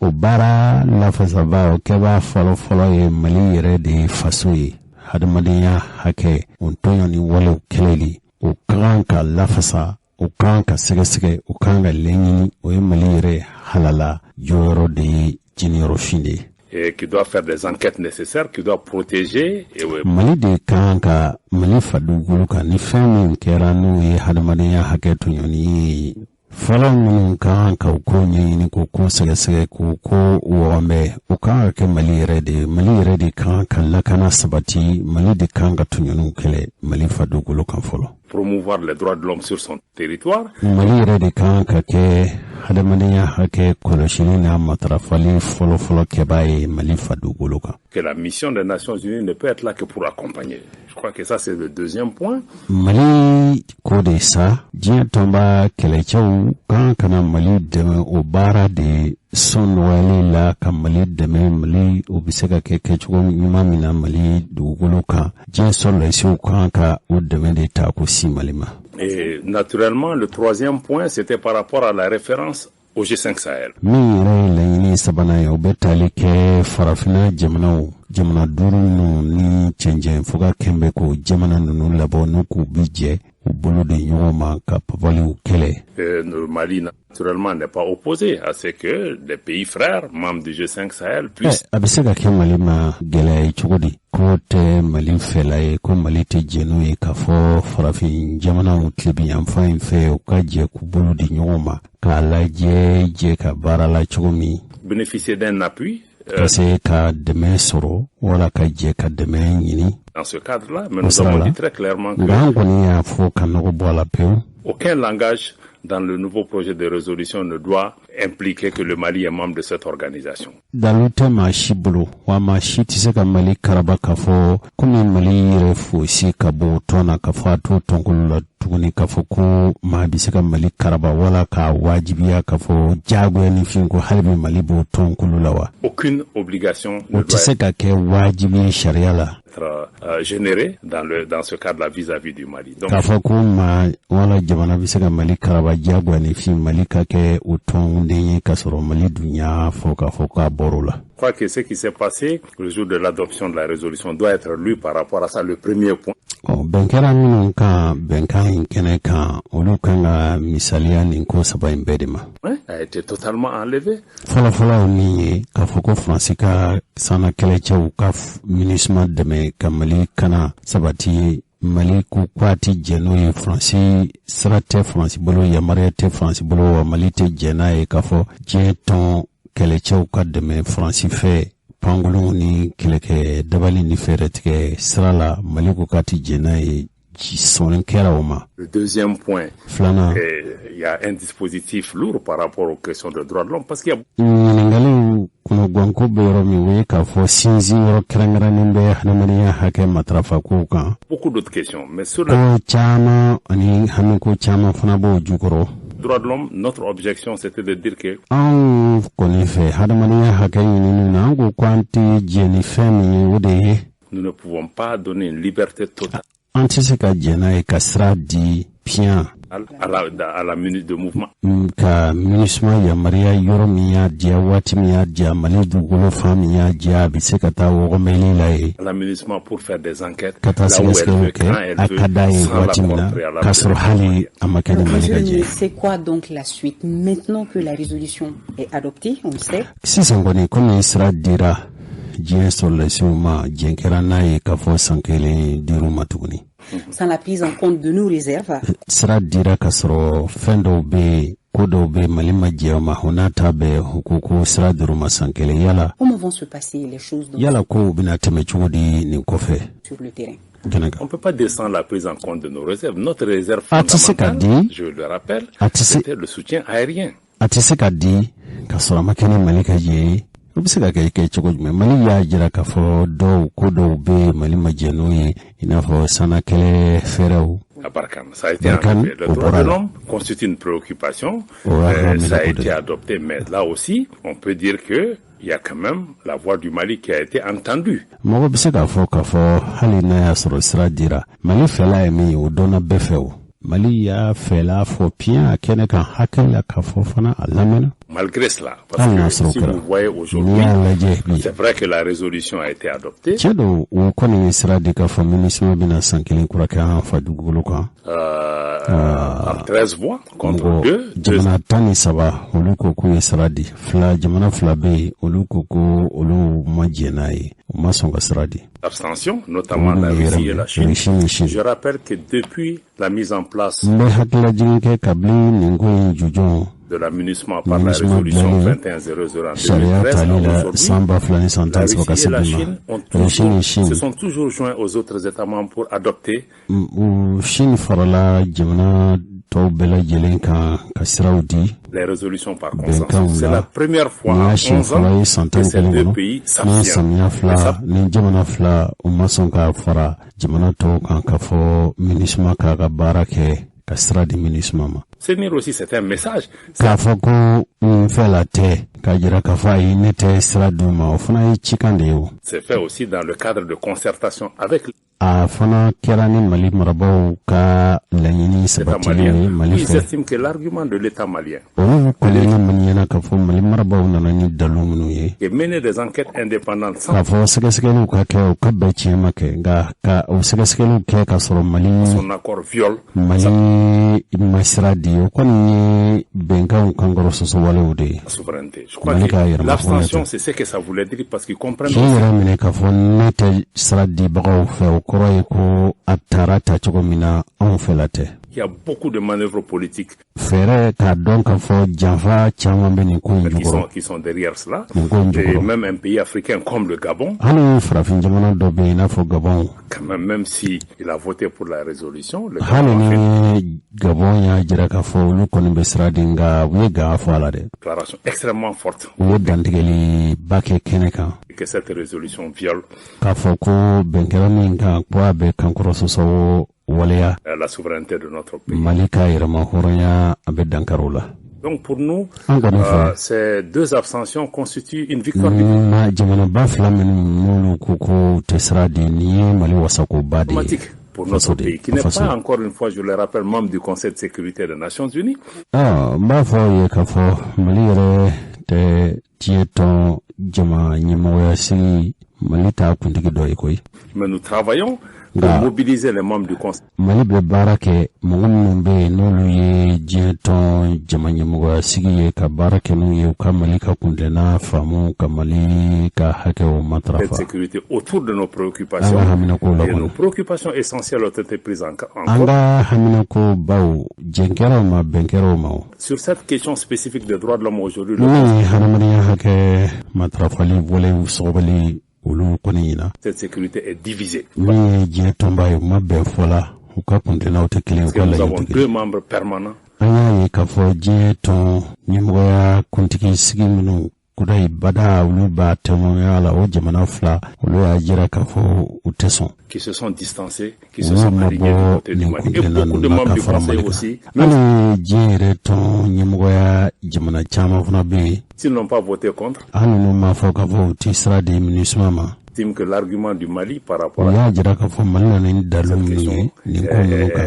O baara lafasaba, o kɛbaa fɔlɔfɔlɔ ye Mali yɛrɛ de ye, faso ye. Hadamadenya hakɛ o tɔɲɔ ni walew kɛlɛli, o ka kan ka lafasa, o kan ka sɛgɛsɛgɛ, o kan ka lɛɲini. O ye Mali yɛrɛ halala jɔyɔrɔ de ye, jiniyɔrɔfin de ye. Et qui doit faire des enquêtes nécessaires, qui doit protéger. Et Mali de kan ka Mali fadugukolo kan, ni fɛn min kɛra n'o ye hadamadenya hakɛ tɔɲɔni ye, fɔlɔ minnu kan ka ko ɲɛɲini, k'o ko sɛgɛsɛgɛ, k'o ko wɔgɔnbɛ, o kan ka kɛ Mali yɛrɛ de ye. Mali yɛrɛ de kan ka lakana sabati. Mali de kan ka tɔɲɔniw kɛlɛ Mali fadugukolo kan fɔlɔ. Promouvoir les droits de l'homme sur son territoire. Mali yɛrɛ de kan ka kɛ hadamadenya hakɛ kɔlɔsili n'a matarafali fɔlɔfɔlɔ kɛbaa ye Mali fadugukolo kan. Que la mission des Nations Unies ne peut être là que pour accompagner. Je crois que ça, c'est le deuxième point. Mali ko de sa, diɲɛ tɔnba kɛlɛcɛw kan ka na Mali dɛmɛ o baara de sɔn nɔgɔyali la, ka Mali dɛmɛ. Mali o bɛ se ka kɛ kɛcogo ɲuman min na Mali dugukolo kan, diɲɛ sɔrɔdasiw kan ka o dɛmɛ de ta ko si Mali ma. Et naturellement, le troisième point, c'était par rapport à la référence au G5 Sahel. Min yɛrɛ ye laɲini sabanan ye, o bɛ tali kɛ Farafinna jamanaw, jamana duuru ninnu ni cɛncɛn fo ka kɛnbɛ k'o jamana ninnu labɔ, n'u k'u bi jɛ u bolo de ɲɔgɔn ma ka papaliw kɛlɛ. Le Mali, naturellement, n'est pas opposé à ce que des pays frères, membres du G5 Sahel, puissent A bɛ se ka kɛ Mali ma gɛlɛya ye cogo di k'o tɛ Mali fɛla ye, ko Mali tɛ jɛn n'o ye k'a fɔ farafin jamanaw tilebinyanfan in fɛ, u ka jɛ k'u bolo di ɲɔgɔn ma k'a lajɛ jɛ ka baara la cogo min bénéficier d'un appui ka se ka dɛmɛ sɔrɔ wala ka jɛ ka dɛmɛ ɲini. Dans ce cadre-là, mais nous avons dit très clairement que Nka an kɔni y'a fɔ ka nɔgɔ bɔ a la pewu. Aucun langage dans le nouveau projet de résolution ne doit impliquer que le Mali est membre de cette organisation. Dalu tɛ maa si bolo wa maa si tɛ se ka Mali karaba k'a fɔ komi Mali yɛrɛ fosi ka bɔ o tɔn na, k'a fɔ a t'o tɔnkolo la tuguni, k'a fɔ ko maa bɛ se ka Mali karaba wala k'a wajibiya k'a fɔ diyagoya ni fin ko hali bi Mali b'o tɔnkolo la wa. Aucune obligation O ne tɛ se doit ka kɛ wajibi ye sariya la. Être générée dans ce cadre-là vis-à-vis du Mali. Donc, K'a fɔ ko maa wala jamana bɛ se ka Mali karaba diyagoya ni fin Mali ka kɛ o tɔnden ye, k'a sɔrɔ Mali dun y'a fɔ k'a fɔ k'a bɔr'o la. Je crois que ce qui s'est passé le jour de l'adoption de la résolution doit être lu par rapport à ça, le premier point. Ɔ, bɛn kɛra minnu kan bɛnkan in kɛnɛ kan, olu kan ka misaliya nin ko saba in bɛɛ de ma. A été totalement enlevé. Fɔlɔfɔlɔ ye min ye, k'a fɔ ko Faransi ka sanna kɛlɛcɛw ka MINUSMA dɛmɛ ka Mali kana sabati, Mali ko k'a tɛ jɛn n'o ye. Faransi sira tɛ Faransi bolo, yamaruya tɛ Faransi bolo, wa Mali tɛ jɛn n'a ye k'a fɔ diɲɛ tɔn kɛlɛcɛw ka dɛmɛ Faransi fɛ pankolonw ni kɛlɛkɛ dabali ni fɛɛrɛ tigɛ sira la. Mali ko k'a tɛ jɛn n'a ye, sɔnni kɛra o ma. Le deuxième point, Filanan, il y a un dispositif lourd par rapport aux questions de droits de l'homme, parce qu'il y a ɲininkaliw kɔnɔganko bɛ yɔrɔ min, o ye k'a fɔ sinsin yɔrɔ kɛrɛnkɛrɛnnen bɛ hadamadenya hakɛ matarafakow kan. Beaucoup d'autres questions. Mais sur le Ko caman ani hamiko caman fana b'o jukɔrɔ. droit de l'homme, notre objection, c'était de dire que Anw kɔni fɛ, hadamadenya hakɛ ɲininiw na, an ko ko an tɛ jɛ ni fɛn min ye, o de ye nous ne pouvons pas donner une liberté totale an tɛ se ka jɛn n'a ye ka sira di piyan à la minute de mouvement. Ka MINUSMA yamaruya, yɔrɔ min y'a diya, waati min y'a diya, Mali dugukolo fan min y'a diya, a bɛ se ka taa wɔgɔmɛli la yen À la MINUSMA pour faire des enquêtes ka taa sɛgɛsɛgɛliw kɛ a ka d'a ye waati min na, k'a sɔrɔ hali a ma kɛ ni Mali ka jɛ. C'est quoi donc la suite maintenant que la résolution est adoptée, on le sait? Sisan kɔni, komi sira dira diɲɛ sɔrɔlasiw ma, jɛn kɛra n'a ye k'a fɔ san kelen dir'u ma tuguni, Sans la prise en compte de nos réserves. Sira dira ka sɔrɔ fɛn dɔw bɛ yen, ko dɔw bɛ Mali ma jɛ o ma, o n'a ta bɛɛ, u ko ko sira dir'u ma san kelen, yala Comment vont se passer les choses donc yala kow bɛna tɛmɛ cogo di nin kɔfɛ sur le terrain? Kɛnɛ kan? On ne peut pas descendre la prise en compte de nos réserves. Notre réserve A tɛ se ka fondamentale, di je le rappelle, a tɛ se c'était le soutien aérien. A tɛ se ka di ka sɔrɔ a ma kɛ ni Mali ka jɛ ye. O bɛ se ka kɛ cogo jumɛn? Mali y'a jira k'a fɔ dɔw ko dɔw bɛ yen, Mali ma jɛ n'o ye, i n'a fɔ sannakɛlɛ fɛɛrɛw. À Barkhane. Ça a été Barkhane, enlevé. Le au droit de Bora. l'homme constitue une préoccupation. Ouais, mais Ça a d'accord. été adopté, mais là aussi, on peut dire que il y a quand même la voix du Mali qui a été entendue. Mɔgɔ bɛ se k'a fɔ k'a fɔ hali n'a y'a sɔrɔ sira dira, Mali fɛla ye min ye, o dɔnna bɛɛ fɛ. O Mali y'a fɛla fɔ piyan a kɛnɛ kan, hakili la k'a fɔ fana a lamɛnna. Malgré cela, parce que si vous voyez aujourd'hui, c'est vrai que la résolution a été adoptée. Tiɲɛ don, u kɔni ye sira di k'a fɔ MINUSMA bɛna san kelen kura kɛ an fa dugukolo kan. Par 13 voix contre 2. Jamana 13, olu ko k'u ye sira di. Fila, jamana fila bɛ yen, olu ko ko olu ma jɛn n'a ye, u ma sɔn ka sira di. Abstention, notamment la Russie et la Chine. Je rappelle que depuis la mise en place n bɛ hakililajigin kɛ kabini nin ko in jujɔn de la MINUSMA par la résolution 2100 en 2013 à aujourd'hui, la Russie et la Chine ont toujours, se sont toujours joints aux autres États membres pour adopter Chine farala jamana tɔw bɛɛ lajɛlen kan ka siraw di les résolutions par consensus. C'est la première fois en 11 ans que ces deux pays s'abstiennent. Samiya fila ni jamana fila u ma sɔn ka fara jamana tɔw kan ka fɔ MINUSMA k'a ka baara kɛ, ka sira di MINUSMA ma. S'abstenir aussi, c'est un message. K'a fɔ ko n fɛ la tɛ, k'a jira k'a fɔ ayi, ne tɛ sira d'u ma, o fana ye cikan de ye o. C'est fait aussi dans le cadre de concertation avec A fana kɛra ni Mali marabaaw ka laɲini sabatili ye Mali Ils fɛ. Estiment que l'argument de l'État malien Olu kɔni ka ɲɛna k'a fɔ Mali marabaaw nana ni dalu minnu ye, et mener des enquêtes indépendantes sans k'a fɔ sɛgɛsɛgɛliw ka kɛ, o ka bɛn tiɲɛ ma kɛ, nka ka o sɛgɛsɛgɛliw kɛ k'a sɔrɔ Mali son accord viole Mali ma sira di, o kɔni ye bɛnkanw kankɔrɔ sɔsɔwalew de ye. La souveraineté. Je crois Mali ka que yɛrɛmahɔrɔnya l'abstention, tɛ. C'est ce que ça voulait dire parce qu'ils comprennent K'i yɛrɛ minɛ k'a fɔ ne tɛ sira dibagaw fɛ, o kɔrɔ ye ko a taara ta cogo min na, anw fɛla tɛ. Qu'il y a beaucoup de manœuvres politiques Fɛɛrɛ k'a dɔn k'a fɔ janfa caman bɛ nin ko in qui sont, jukɔrɔ. qui sont derrière cela. Nin ko in Et jukɔrɔ. même un pays africain comme le Gabon, Hali farafin jamana dɔ bɛ yen i n'a fɔ Gabon, quand même, même si il a voté pour la résolution, le hali Gabon a fait une ni Gabon y'a jira k'a fɔ olu kɔni bɛ sira di, nka u ye gan fɔ a la dɛ. Déclaration extrêmement forte U ye dantigɛliba kɛ kɛnɛ kan que cette résolution viole k'a fɔ ko bɛn kɛra min kan, ko a bɛ kankɔrɔ sɔsɔ waleya la souveraineté de notre pays. Mali ka yɛrɛma hɔrɔnya, a bɛ dankari o la. Donc pour nous, An kɔni fɛ, ces deux abstentions constituent une victoire ma jamanaba fila minnu n'olu ko ko u tɛ sira di, nin ye Mali wasakoba de ye diplomatique pour notre faso de pays, qui n'est faso. Pas, encore une fois, je le rappelle, membre du Conseil de sécurité des Nations Unies. Ah, n b'a fɔ aw ye k'a fɔ Mali yɛrɛ tɛ diɲɛ tɔn jama ɲɛmɔgɔya sigi, Mali t'a kuntigi dɔ ye koyi. Mais nous travaillons pour mobiliser les membres du Conseil Mali bɛ baara kɛ mɔgɔ minnu bɛ yen n'olu ye diɲɛ tɔn jama ɲɛmɔgɔya sigi ye, ka baara kɛ n'u ye, u ka Mali ka kuntilenna faamu, ka Mali ka hakɛw de matarafa. Sécurité autour de nos préoccupations. An ka haminako la Et kɔni. Nos préoccupations essentielles ont été prises en An compte. Ka haminako baw, jɛn kɛra o ma, bɛn kɛra o ma o. Sur cette question spécifique des droits de l'homme aujourd'hui, le Min ye hadamadenya hakɛ matarafali walew sɔgɔbali, olu kɔni ɲina Conseil de sécurité est divisé. Min ye diɲɛ tɔnba ye, u ma bɛn fɔ la, u ka kuntilennaw tɛ kelen, u Parce que ka nous laɲini avons tɛ kelen. Deux membres permanents An y'a ye k'a fɔ diɲɛ tɔn ɲɛmɔgɔya kuntigi sigi minnu kudayi bada, olu b'a tɛmɔnya la, o jamana fila, olu y'a jira k'a fɔ u tɛ sɔn. Qui se sont distancés, qui se sont alignés du côté du Mali. Et beaucoup de membres du Conseil aussi, même diɲɛ yɛrɛ tɔn ɲɛmɔgɔya jamana caman fana bɛ yen, s'ils n'ont pas voté contre, hali n'u m'a fɔ k'a fɔ u ti sira di MINUSMA ma, estiment que l'argument du Mali par rapport à y'a jira k'a fɔ Mali nana ni dalu minnu ye nin ko ninnu kan,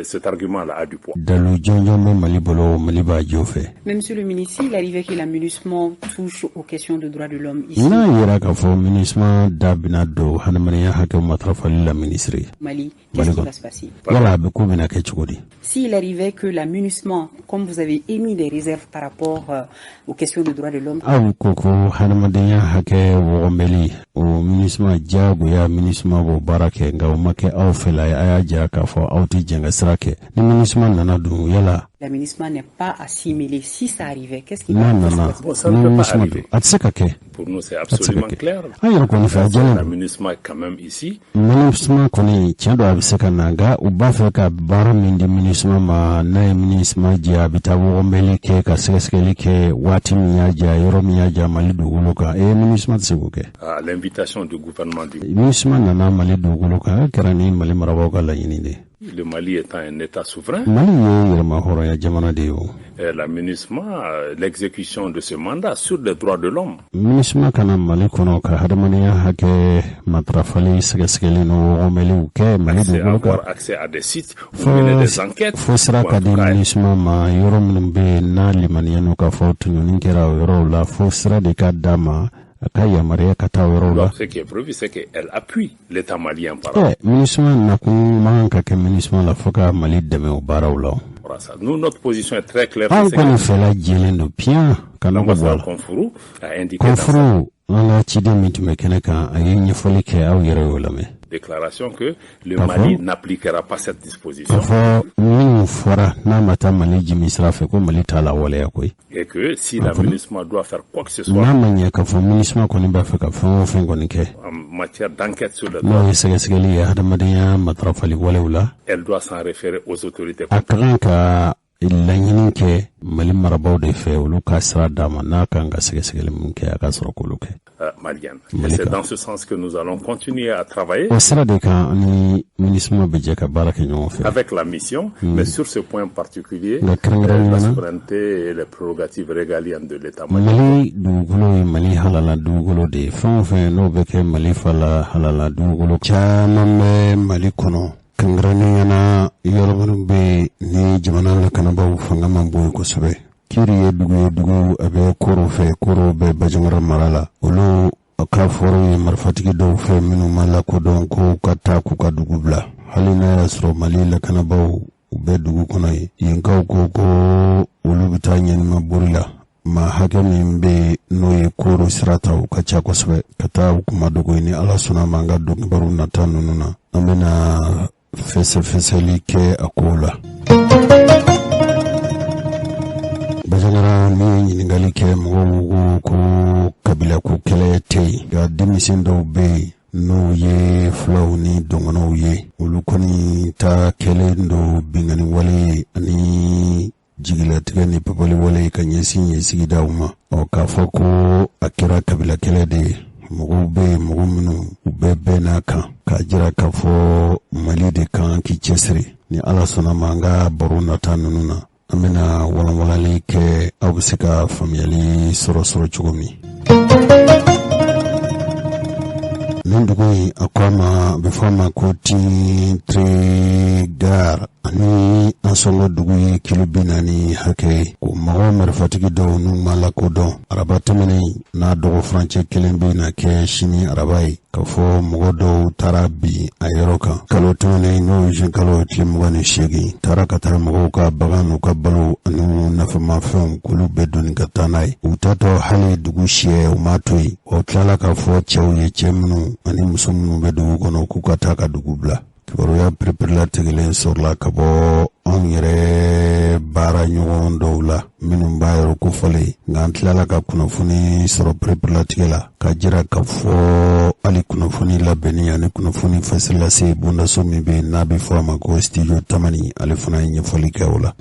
cet argument-là a du poids. Dalu jɔnjɔn bɛ Mali bolo, Mali b'a jɔ fɛ. Mais monsieur le ministre, s'il arrivait que la MINUSMA touche aux questions de droits de l'homme ici, N'a yira k'a fɔ MINUSMA da bɛna don hadamadenya hakɛw matarafali la, minisiri Mali, qu'est-ce qui va se passer? Yala a bɛ ko bɛna kɛ cogo di? S'il arrivait que la MINUSMA, comme vous avez émis des réserves par rapport aux questions de droits de l'homme, Aw ko ko hadamadenya hakɛ wɔgɔmɛli, o MINUSMA diyagoya, MINUSMA b'o baara kɛ, nka o ma kɛ aw fɛla ye, a y'a jira k'a fɔ aw tɛ jɛn ka sira kɛ, ni MINUSMA nana dun yala? La MINUSMA n'est pas assimilée. Si ça arrivait, qu'est-ce qui N'a va se nana passer? Bon, ça ne peut pas arriver. A tɛ se ka kɛ. Pour nous, c'est absolument clair. An yɛrɛ kɔni fɛ, a jɛlen La don. MINUSMA est quand même ici. MINUSMA kɔni, tiɲɛ don, a bɛ se ka na, nka u b'a fɛ ka baara min di MINUSMA ma, n'a ye MINUSMA jɛ, a bɛ taa wɔgɔmɛli kɛ, ka sɛgɛsɛgɛli kɛ waati min y'a diya, yɔrɔ min y'a diya Mali dugukolo kan, e MINUSMA tɛ se k'o kɛ. À l'invitation du gouvernement du MINUSMA nana Mali dugukolo kan, a kɛra ni Mali marabaaw ka laɲini de ye. Le Mali étant un État souverain. Mali ye yɛrɛma hɔrɔnya jamana de ye o. La MINUSMA, l'exécution de ce mandat sur les droits de l'homme. MINUSMA ka na Mali kɔnɔ ka hadamadenya hakɛ matarafali sɛgɛsɛgɛli n'o wɔgɔmɛliw kɛ Mali dugukolo kan. Avoir accès à des sites ou mener des enquêtes. Fo sira ka di MINUSMA ma yɔrɔ minnu bɛ yen n'a limaniya n'o k'a fɔ tɔɲɔni kɛra o yɔrɔw la, fo sira de ka d'a ma a ka yamaruya ka taa yɔrɔw la. Ce qui est prévu, c'est qu'elle appuie l'État malien par MINUSMA nakun man kan ka kɛ MINUSMA la fo ka Mali dɛmɛ o baaraw la. Nous, notre position est très claire. Anw kɔni fɛla jɛlen don piyan ka nɔgɔ bɔ a la. Konfourou a indiqué Konfourou, an ka ciden min tun bɛ kɛnɛ kan, a ye ɲɛfɔli kɛ, aw yɛrɛ y'o lamɛn. Déclaration que le Mali n'appliquera pas cette disposition. K'a fɔ min fɔra n'a ma taa Mali jimi sira fɛ, ko Mali t'a lawaleya koyi. Et que si la MINUSMA doit faire quoi que ce soit. N'a ma ɲɛ k'a fɔ MINUSMA kɔni b'a fɛ ka fɛn o fɛn kɔni kɛ. En matière d'enquête sur le N'o ye sɛgɛsɛgɛli ye hadamadenya matarafali walew la. Elle doit s'en référer aux autorités. A ka kan ka laɲini kɛ Mali marabaaw de fɛ, olu ka sira d'a ma, n'a kan ka sɛgɛsɛgɛli mun kɛ, a ka sɔrɔ k'olu kɛ. Malienne. Et c'est dans ce sens que nous allons continuer à travailler. O sira de kan ni MINUSMA bɛ jɛ ka baara kɛ ɲɔgɔn fɛ. Avec la mission, mais sur ce point particulier, nka kɛrɛnkɛrɛnnenya la la, souveraineté et les prérogatives régaliennes de l'État malien. Mali dugukolo ye Mali halala dugukolo de ye. Fɛn o fɛn n'o bɛ kɛ Mali fala halala dugukolo caman bɛ Mali kɔnɔ, kɛrɛnkɛrɛnnenya na yɔrɔ minnu bɛ yen ni jamana lakanabaaw fanga man bon yen kosɛbɛ. Kiri ye dugu ye, dugu a bɛ Koro fɛ, Koro bɛ Bajangara mara la. Olu ka fɔrɔ ye marifatigi dɔw fɛ minnu ma lakodɔn ko ka taa k'u ka dugu bila, hali n'a y'a sɔrɔ Mali lakanabaaw u bɛ dugu kɔnɔ yen. Yenkaw ko ko olu bɛ taa ɲɛnima bori la. Maa hakɛ min bɛ yen n'o ye Koro sira ta, u ka ca kosɛbɛ ka taa u kuma dogo ye. Ni Ala sɔnna ma, an ka donkibaru nata ninnu na, an bɛna fɛsɛfɛsɛli kɛ a kow la. Bajangara, ni ye ɲininkali kɛ, mɔgɔw ko ko kabilako kɛlɛ tɛ yen, nka denmisɛn dɔw bɛ yen n'o ye fulaw ni dɔgɔnɔw ye, olu kɔni ta kɛlen don binkanni wale ye ani jigilatigɛ ni papali wale ye ka ɲɛsin yen sigidaw ma. Ɔ k'a fɔ ko a kɛra kabila kɛlɛ de ye, mɔgɔw bɛ yen, mɔgɔ minnu u bɛɛ bɛnn'a kan k'a jira k'a fɔ Mali de kan k'i cɛsiri. Ni Ala sɔnna ma, an ka baro nata ninnu na, an bɛna walanwalali kɛ, aw bɛ se ka faamuyali sɔrɔ cogo min. Nin dugu in, a ko a ma, a bɛ fɔ a ma ko Tintregar, ani Ansongo dugu ye kilo 40 hakɛ ye. Ko mɔgɔ marifatigi dɔw n'u ma lakodɔn, araba tɛmɛnen n'a dɔgɔ furancɛ kelen bɛ na kɛ sini araba ye, k'a fɔ mɔgɔ dɔw taara bin a yɔrɔ kan kalo tɛmɛnen, n'o ye juin kalo tile 28, taara ka taa mɔgɔw ka bagan n'u ka balo ani nafamafɛnw k'olu bɛɛ doni ka taa n'a ye. U taatɔ, hali dugu siyɛ u m'a to yen. O tilala k'a fɔ cɛw ye, cɛ minnu ani muso minnu bɛ dugu kɔnɔ, k'u ka taa ka dugu bila. Kibaruya pereperelatigɛlen sɔrɔla ka bɔ anw yɛrɛ baara ɲɔgɔn dɔw la minnu b'a yɔrɔ kofɔlen, nka an tilala ka kunnafoni sɔrɔ pereperelatigɛ la ka jira k'a fɔ hali kunnafoni labɛnni ani kunnafoni fasilase bondaso min bɛ yen n'a bɛ fɔ a ma ko Studio Tamani, ale fana ye ɲɛfɔli kɛ o la.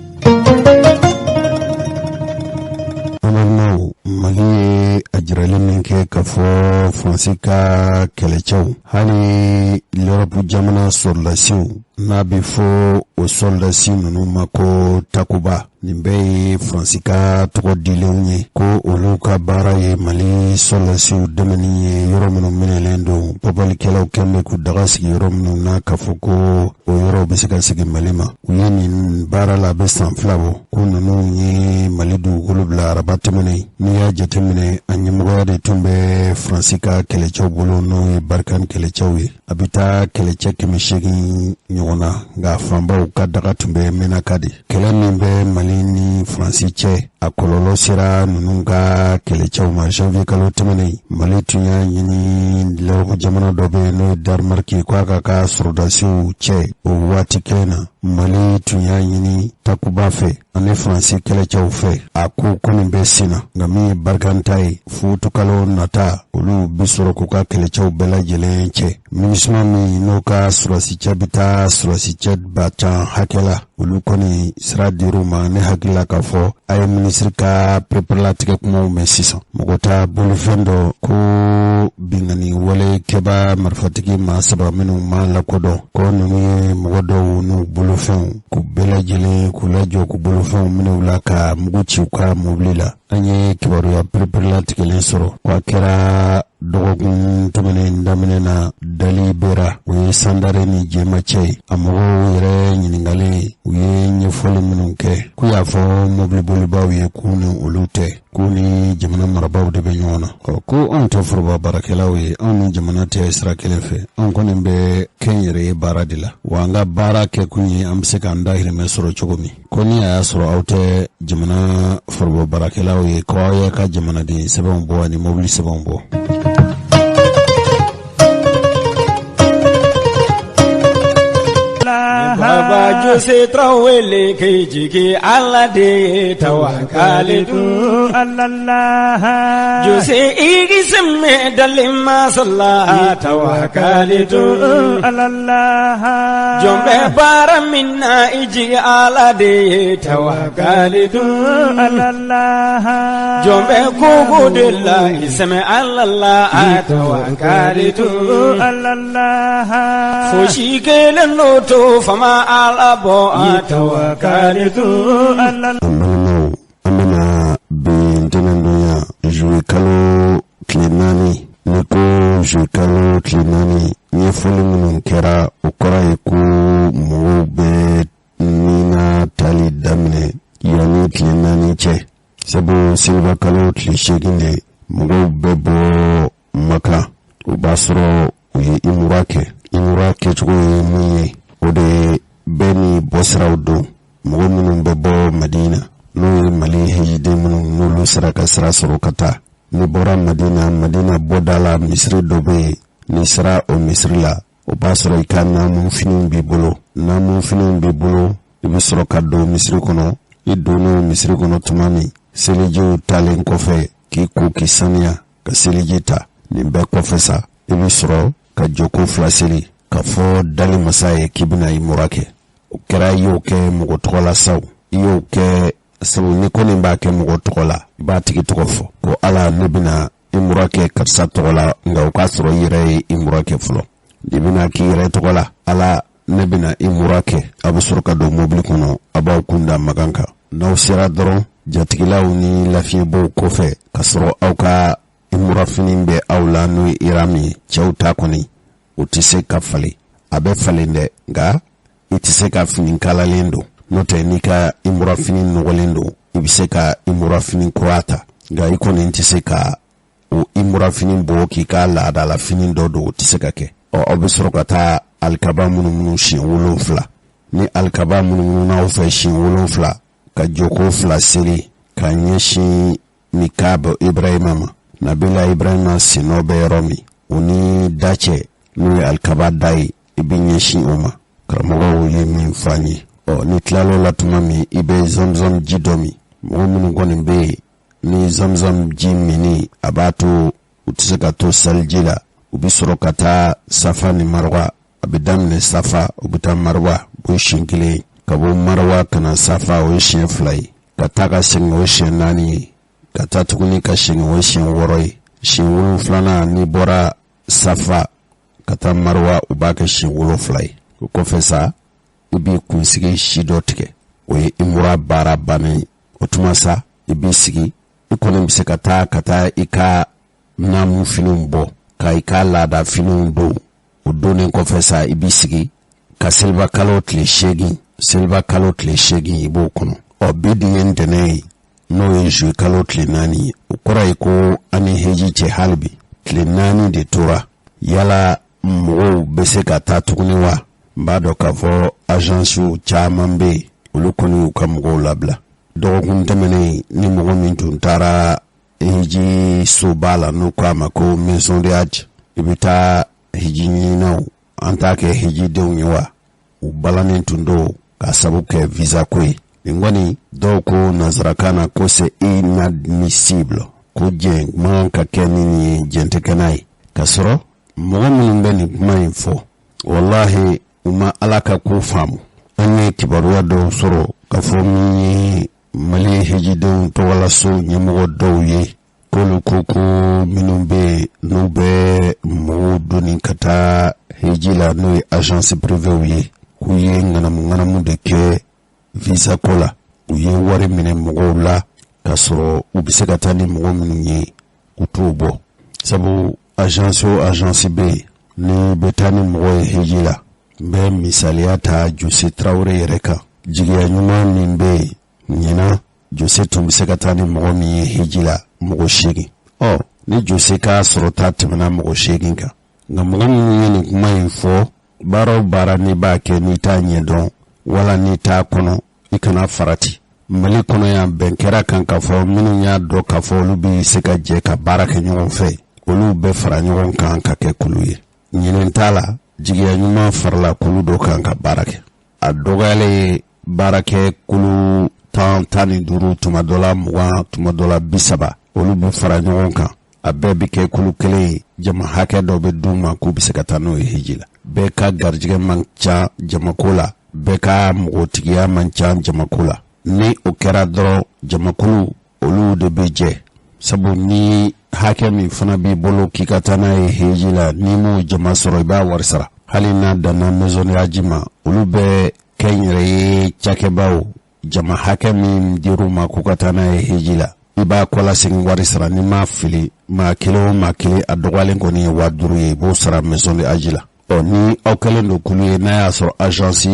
An balimaw, Mali ye a jirali min kɛ k'a fɔ Faransi ka kɛlɛcɛw, hali l'Europe jamana sɔrɔdasiw, n'a bɛ fɔ o sɔrɔdasi ninnu ma ko Takuba, nin bɛɛ ye Faransi ka tɔgɔ dilenw ye, ko olu ka baara ye Mali sɔrɔdasiw dɛmɛni ye yɔrɔ minnu minɛlen don, papalikɛlaw kɛn bɛ k'u daga sigi yɔrɔ minnu na, k'a fɔ ko o yɔrɔw bɛ se ka segin Mali ma. U ye nin baara la a bɛ san 2 bɔ. Ko ninnu ye Mali dugukolo bila araba tɛmɛnen. N'i y'a jateminɛ, a ɲɛmɔgɔya de tun bɛ Faransi ka kɛlɛcɛw bolo, n'o ye Barkhane kɛlɛcɛw ye. A bɛ taa kɛlɛcɛ 800 ɲɔgɔn na, nka fanbaw ka daga tun bɛ Menaka de. Kɛlɛ min bɛ Mali ni Faransi cɛ, a kɔlɔlɔ sera ninnu ka kɛlɛcɛw ma. Janvier kalo tɛmɛnen, Mali tun y'a ɲini l'Europe jamana dɔ bɛ yen n'o ye Danemark ye, k'a ka ka sɔrɔdasiw cɛ. O waati kelen na, Mali tun y'a ɲini Takuba fɛ ani Faransi kɛlɛcɛw fɛ. A ko kɔni bɛ sen na, nka min ye Barkhane ta ye, futukalo nata olu bɛ sɔrɔ k'u ka kɛlɛcɛw bɛɛ lajɛlen cɛ. MINUSMA min n'o ka sɔrɔdasicɛ bɛ taa sɔrɔdasicɛ 10 000 hakɛ la. Olu kɔni sira dir'u ma. Ne hakili la k'a fɔ a ye minisiri ka pereperelatigɛ kumaw mɛn sisan. Mɔgɔ ta bolofɛn dɔ ko binkanni wale kɛba marifatigi maa saba minnu ma lakodɔn, ko ninnu ye mɔgɔ dɔw n'u bolofɛnw k'u bɛɛ lajɛlen k'u lajɔ, k'u bolofɛnw minɛ u la, ka mugu ci u ka mobili la. An ye kibaruya pereperelatigɛlen sɔrɔ ko a kɛra dɔgɔkun tɛmɛnen daminɛ na Dali Bera, o ye Sandare ni Jema cɛ ye. A mɔgɔw yɛrɛ ɲininkalen, u ye ɲɛfɔli minnu kɛ, k'u y'a fɔ mobilibolibaw ye k'u ni olu tɛ, k'u ni jamana marabaaw de bɛ ɲɔgɔn na. Ɔ, ko anw tɛ foroba baarakɛlaw ye, anw ni jamana tɛ sira kelen fɛ, anw kɔni bɛ kɛnyɛrɛye baara de la, wa an ka baara kɛkun ye an bɛ se k'an dahirimɛ sɔrɔ cogo min. Ko ni a y'a sɔrɔ aw tɛ jamana foroba baarakɛlaw ye, ko aw y'a ka jamanaden sɛbɛnw bɔ ani mobili sɛbɛnw bɔ. Baba Jose Traoré k'i jigi Ala de ye tawakalitu ala Jose i sɛmɛ dalen masa la tawakalitu ala jɔn bɛ baara min na i jigi Ala de ye tawakalitu ala jɔn bɛ koko de la i sɛmɛ Ala la tawakalitu ala fosi kelen n'o to fama Ala bɔ tawakalitu ala. An balimaw, an bɛna bi ntɛnɛndonya juillet kalo tile 4. Ni ko juillet kalo tile 4, ɲɛfɔli minnu kɛra, o kɔrɔ ye ko mɔgɔw bɛ nina tali daminɛ yanni tile 4 cɛ, sabu seliba kalo tile 8 de mɔgɔw bɛ bɔ Maka. O b'a sɔrɔ u ye imura kɛ. Imura kɛcogo ye min ye, o de ye bɛɛ ni bɔsiraw don. Mɔgɔ minnu bɛ bɔ Madina, n'o ye Mali hejiden minnu n'olu sera ka sira sɔrɔ ka taa, n'i bɔra Madina, Madina bɔda la misiri dɔ bɛ yen, n'i sera o misiri la, o b'a sɔrɔ i ka naamufiniw b'i bolo. Naamufiniw b'i bolo, i bɛ sɔrɔ ka don misiri kɔnɔ. I donnen misiri kɔnɔ tuma min, selijiw talen kɔfɛ, k'i ko k'i saniya ka seliji ta, nin bɛɛ kɔfɛ sa, i bɛ sɔrɔ ka jɔko fila seli k'a fɔ dali masa ye k'i bɛna imura kɛ. O kɛra i y'o kɛ mɔgɔ tɔgɔ la sa o, i y'o kɛ sabu ni kɔni b'a kɛ mɔgɔ tɔgɔ la, i b'a tigi tɔgɔ fɔ ko Ala, ne bɛna imura kɛ karisa tɔgɔ la, nka o k'a sɔrɔ i yɛrɛ ye imura kɛ fɔlɔ. N'i bɛna k'i yɛrɛ tɔgɔ la, Ala, ne bɛna imura kɛ, a bɛ sɔrɔ ka don mobili kɔnɔ, a b'aw kun da Makan kan. N'aw sera dɔrɔn, jatigilaw ni lafiɲɛbɔw kɔfɛ, ka sɔrɔ aw ka imurafini bɛ aw la, n'o ye iram ye. Cɛw ta kɔni, o tɛ se ka falen. A bɛ falen dɛ, nka i tɛ se ka fini kalalen don. N'o tɛ, n'i ka imurafini nɔgɔlen don, i bɛ se ka imurafini kura ta, nka i kɔni tɛ se ka o imurafini bɔ k'i ka laadalafini dɔ don, o tɛ se ka kɛ. Ɔ, aw bɛ sɔrɔ ka taa alikaba munumunu siɲɛ 7. Ni alikaba munumunu aw fɛ siɲɛ 7, ka jɔko fila seli ka ɲɛsin mikab Ibrahima ma, Nabila Ibrahima sennɔ bɛ yɔrɔ min, o ni da cɛ, n'o ye alikaba da ye, i bɛ ɲɛsin o ma. Karamɔgɔw ye min fɔ an ye. Ɔ, ni tilal'o la tuma min, i bɛ zamzam ji dɔ min. Mɔgɔ minnu kɔni bɛ yen ni zamzam ji minni a b'a to u tɛ se ka to saliji la, u bɛ sɔrɔ ka taa Safa ni Marwa. A bɛ daminɛ Safa, u bɛ taa Marwa, o ye siɲɛ kelen ye. Ka bɔ Marwa ka na Safa, o ye siɲɛ fila ye. Ka taa ka segin, o ye siɲɛ naani ye. Ka taa tuguni ka segin, o ye siɲɛ wɔɔrɔ ye. Siɲɛ wolonfilanan, n'i bɔra Safa ka taa Marwa, u b'a kɛ siɲɛ 7 ye. O kɔfɛ sa, i b'i kunsigi si dɔ tigɛ, o ye imura baara bannen ye. O tuma sa, i b'i sigi, i kɔni bɛ se ka taa ka taa i ka naamu finiw bɔ ka i ka laada finiw don. O donnen kɔfɛ sa, i b'i sigi ka seliba kalo tile 8, seliba kalo tile 8, i b'o kɔnɔ. Ɔ, bi dun ye ntɛnɛn ye, n'o ye juillet kalo tile 4 ye. O kɔrɔ ye ko an ni heji cɛ hali bi tile 4 de tora. Yala mɔgɔw bɛ se ka taa tuguni wa? N b'a dɔn k'a fɔ agensiw caman bɛ yen, olu kɔni y'u ka mɔgɔw labila. Dɔgɔkun tɛmɛnen, ni mɔgɔ min tun taara hiji soba la, n'u ko a ma ko maison de hajj, i bɛ taa hiji ɲininaw, an t'a kɛ hijidenw ye wa, u balannen tun don k'a sabu kɛ visa ko ye. Nin kɔni, dɔw ko nansarakan na ko c'est inadmissible, ko jɛn man ka kɛ ni nin ye, jɛn tɛ kɛ n'a ye. K'a sɔrɔ mɔgɔ minnu bɛ nin kuma in fɔ, walahi, u ma Ala ka ko faamu. An ye kibaruya dɔw sɔrɔ k'a fɔ min ye Mali hijidenw tɔgɔlaso ɲɛmɔgɔ dɔw ye, k'olu ko ko minnu bɛ yen n'u bɛ mɔgɔw doni ka taa hiji la, n'o ye agence privéw ye, k'u ye ŋanamu ŋanamu de kɛ visa ko la. U ye wari minɛ mɔgɔw la k'a sɔrɔ u bɛ se ka taa ni mɔgɔ minnu ye, u t'o bɔ, sabu agence o agence bɛ yen n'i bɛ taa ni mɔgɔ ye hiji la. N bɛ misaliya ta Jose Tarawele yɛrɛ kan. Jigiya ɲuman min bɛ yen ɲinan, Jose tun bɛ se ka taa ni mɔgɔ min ye hiji la, mɔgɔ 8. Ɔ ni Jose ka sɔrɔta tɛmɛna mɔgɔ 8 kan. Nka mɔgɔ minnu ye nin kuma in fɔ, baara o baara n'i b'a kɛ, n'i t'a ɲɛdɔn wala n'i t'a kɔnɔ, i kana farati. Mali kɔnɔ yan, bɛn kɛra kan k'a fɔ minnu y'a dɔn k'a fɔ olu bɛ se ka jɛ ka baara kɛ ɲɔgɔn fɛ, olu bɛ fara ɲɔgɔn kan ka kɛ kulu ye. Ɲinɛn t'a la, jigiya ɲuman farala kulu dɔ kan ka baara kɛ. A dɔgɔyalen ye baarakɛ kulu 10, 15, tuma dɔ la 20, tuma dɔ la 30, olu bɛ fara ɲɔgɔn kan. A bɛɛ bɛ kɛ kulu kelen ye. Jama hakɛ dɔ bɛ d'u ma k'u bɛ se ka taa n'o ye hiji la. Bɛɛ ka garijɛgɛ man ca jamako la, bɛɛ ka mɔgɔtigiya man ca jamako la. Ni o kɛra dɔrɔn, jamakulu olu de bɛ jɛ, sabu ni hakɛ min fana b'i bolo k'i ka taa n'a ye hiji la, n'i m'o jama sɔrɔ, i b'a wari sara. Hali n'a danna maison de haji ma, olu bɛ kɛnyɛrɛye cakɛbaw, jama hakɛ min dir'u ma k'u ka taa n'a ye hiji la, i b'a kɔlasegin wari sara. N'i ma fili, maa kelen o maa kelen, a dɔgɔyalen kɔni ye 5000 ye, i b'o sara maison de haji la. Ɔ ni aw kɛlen don kulu ye, n'a y'a sɔrɔ agence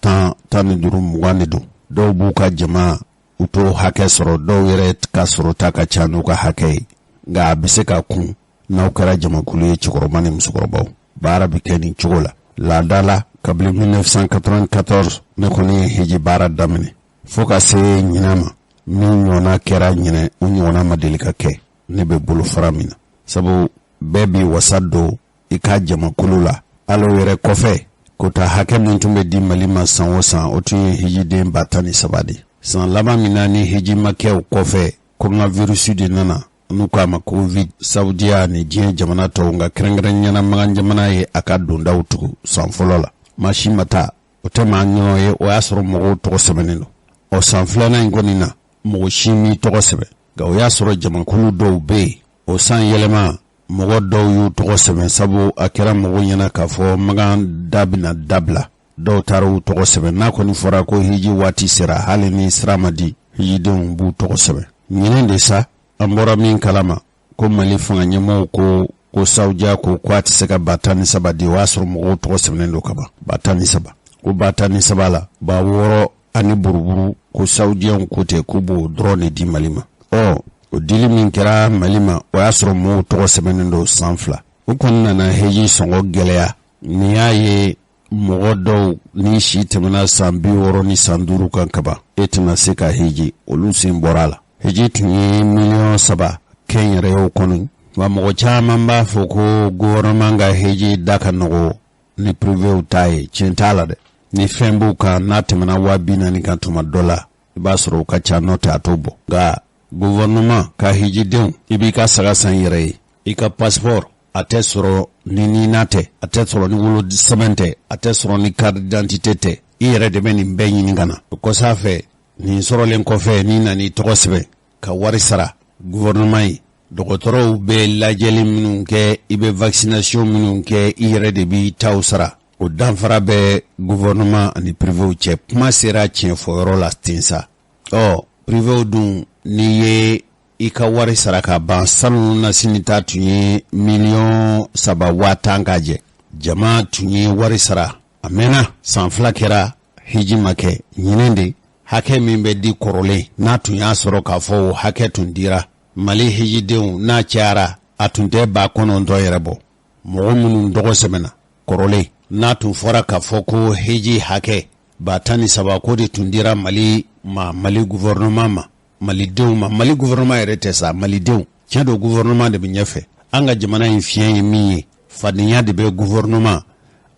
10, 15, 20 de don, dɔw b'u ka jama, u t'o hakɛ sɔrɔ, dɔw yɛrɛ ka sɔrɔta ka ca n'u ka hakɛ ye. Nka a bɛ se ka kun n'aw kɛra jamakulu ye, cɛkɔrɔba ni musokɔrɔbaw. Baara bɛ kɛ nin cogo la laada la kabini 1994. Ne kɔni ye hiji baara daminɛ fo ka se ɲinan ma. Min ɲɔgɔnna kɛra ɲinɛ, o ɲɔgɔnna ma deli ka kɛ ne bɛ bolofara min na, sabu bɛɛ b'i wasa don i ka jamakulu la. Hali o yɛrɛ kɔfɛ, kota hakɛ min tun bɛ di Mali ma san o san, o tun ye hijiden 13 000 de. San laban min na ni hiji ma kɛ, o kɔfɛ coronavirus de nana, n'u k'a ma Covid. Saudiya ni diɲɛ jamana tɔw, nka kɛrɛnkɛrɛnnenya na Makan jamana ye a ka dondaw tugu. San fɔlɔ la, maa si ma taa, o tɛ maa ɲɔgɔn ye, o y'a sɔrɔ mɔgɔw tɔgɔ sɛbɛnnen don. Ɔ san filanan in kɔni na, mɔgɔ si m'i tɔgɔ sɛbɛn, nka o y'a sɔrɔ jamakulu dɔw bɛ yen. O san yɛlɛma, mɔgɔ dɔw y'u tɔgɔ sɛbɛn, sabu a kɛra mɔgɔw ɲɛna k'a fɔ Makan da bɛna dabila. Dɔw taara u tɔgɔ sɛbɛn. N'a kɔni fɔra ko hiji waati sera, hali ni sira ma di, hijidenw b'u tɔgɔ sɛbɛn. Ɲinɛ de sa, an bɔra min kalama ko Mali fanga ɲɛmɔgɔw ko ko Saudiya ko ko a tɛ se ka 13 000 di, o y'a sɔrɔ mɔgɔw tɔgɔ sɛbɛnnen don kaban. 13 000, ko 13 000 la, 6000 ani buruburu, ko Saudiyɛnw ko ten k'u b'o dɔrɔn de di Mali ma. Ɔ o dili min kɛra Mali ma, o y'a sɔrɔ mɔgɔw tɔgɔ sɛbɛnnen don san 2. O kɔni nana hiji sɔngɔ gɛlɛya. Nin y'a ye, mɔgɔ dɔw ni si tɛmɛna san 65 kan kaban, e tɛna se ka hiji, olu sen bɔra a la. Hiji tun ye miliyɔn 3 kɛnyɛrɛyew kɔnɔ, wa mɔgɔ caman b'a fɔ ko gouvernement ka hiji da ka nɔgɔ ni privéw ta ye. Tiɲɛ t'a la dɛ. Ni fɛn b'u kan, n'a tɛmɛna 40 000 kan, tuma dɔ la i b'a sɔrɔ u ka ca, n'o tɛ a t'o bɔ. Nka gouvernement ka hijidenw, i b'i ka saga san i yɛrɛ ye, i ka passeport a tɛ sɔrɔ ni nina tɛ, a tɛ sɔrɔ ni wolo sɛbɛn tɛ, a tɛ sɔrɔ ni carte d'identité tɛ. I yɛrɛ de bɛ nin bɛɛ ɲini ka na. O kɔsa fɛ, nin sɔrɔlen kɔfɛ, n'i nana i tɔgɔ sɛbɛn ka wari sara gouvernement ye, dɔgɔtɔrɔw bɛ lajɛli minnu kɛ, i bɛ vaccination minnu kɛ, i yɛrɛ de b'i taw sara. O danfara bɛ gouvernement ani privéw cɛ. Kuma sera tiɲɛ fɔyɔrɔ la ten sa. Ɔ privéw dun, n'i ye i ka wari sara ka ban, salon na sini ta tun ye 3 100 000 ka jɛ. Jama tun ye wari sara, a mɛnna, san 2 kɛra, hiji ma kɛ. Ɲinɛ de, hakɛ min bɛ di kɔrɔlen, n'a tun y'a sɔrɔ k'a fɔ o hakɛ tun dira Mali hijidenw, n'a cayara a tun tɛ 9000 yɛrɛ bɔ. Mɔgɔ minnu tɔgɔ sɛbɛnna kɔrɔlen, n'a tun fɔra k'a fɔ ko hiji hakɛ 13 000 ko de tun dira Mali ma, Mali gouvernement ma, malidenw ma, Mali gouvernement yɛrɛ tɛ sa, malidenw. Tiɲɛ don, gouvernement de bɛ ɲɛfɛ. An ka jamana in fiɲɛ ye min ye, fadenya de bɛ gouvernement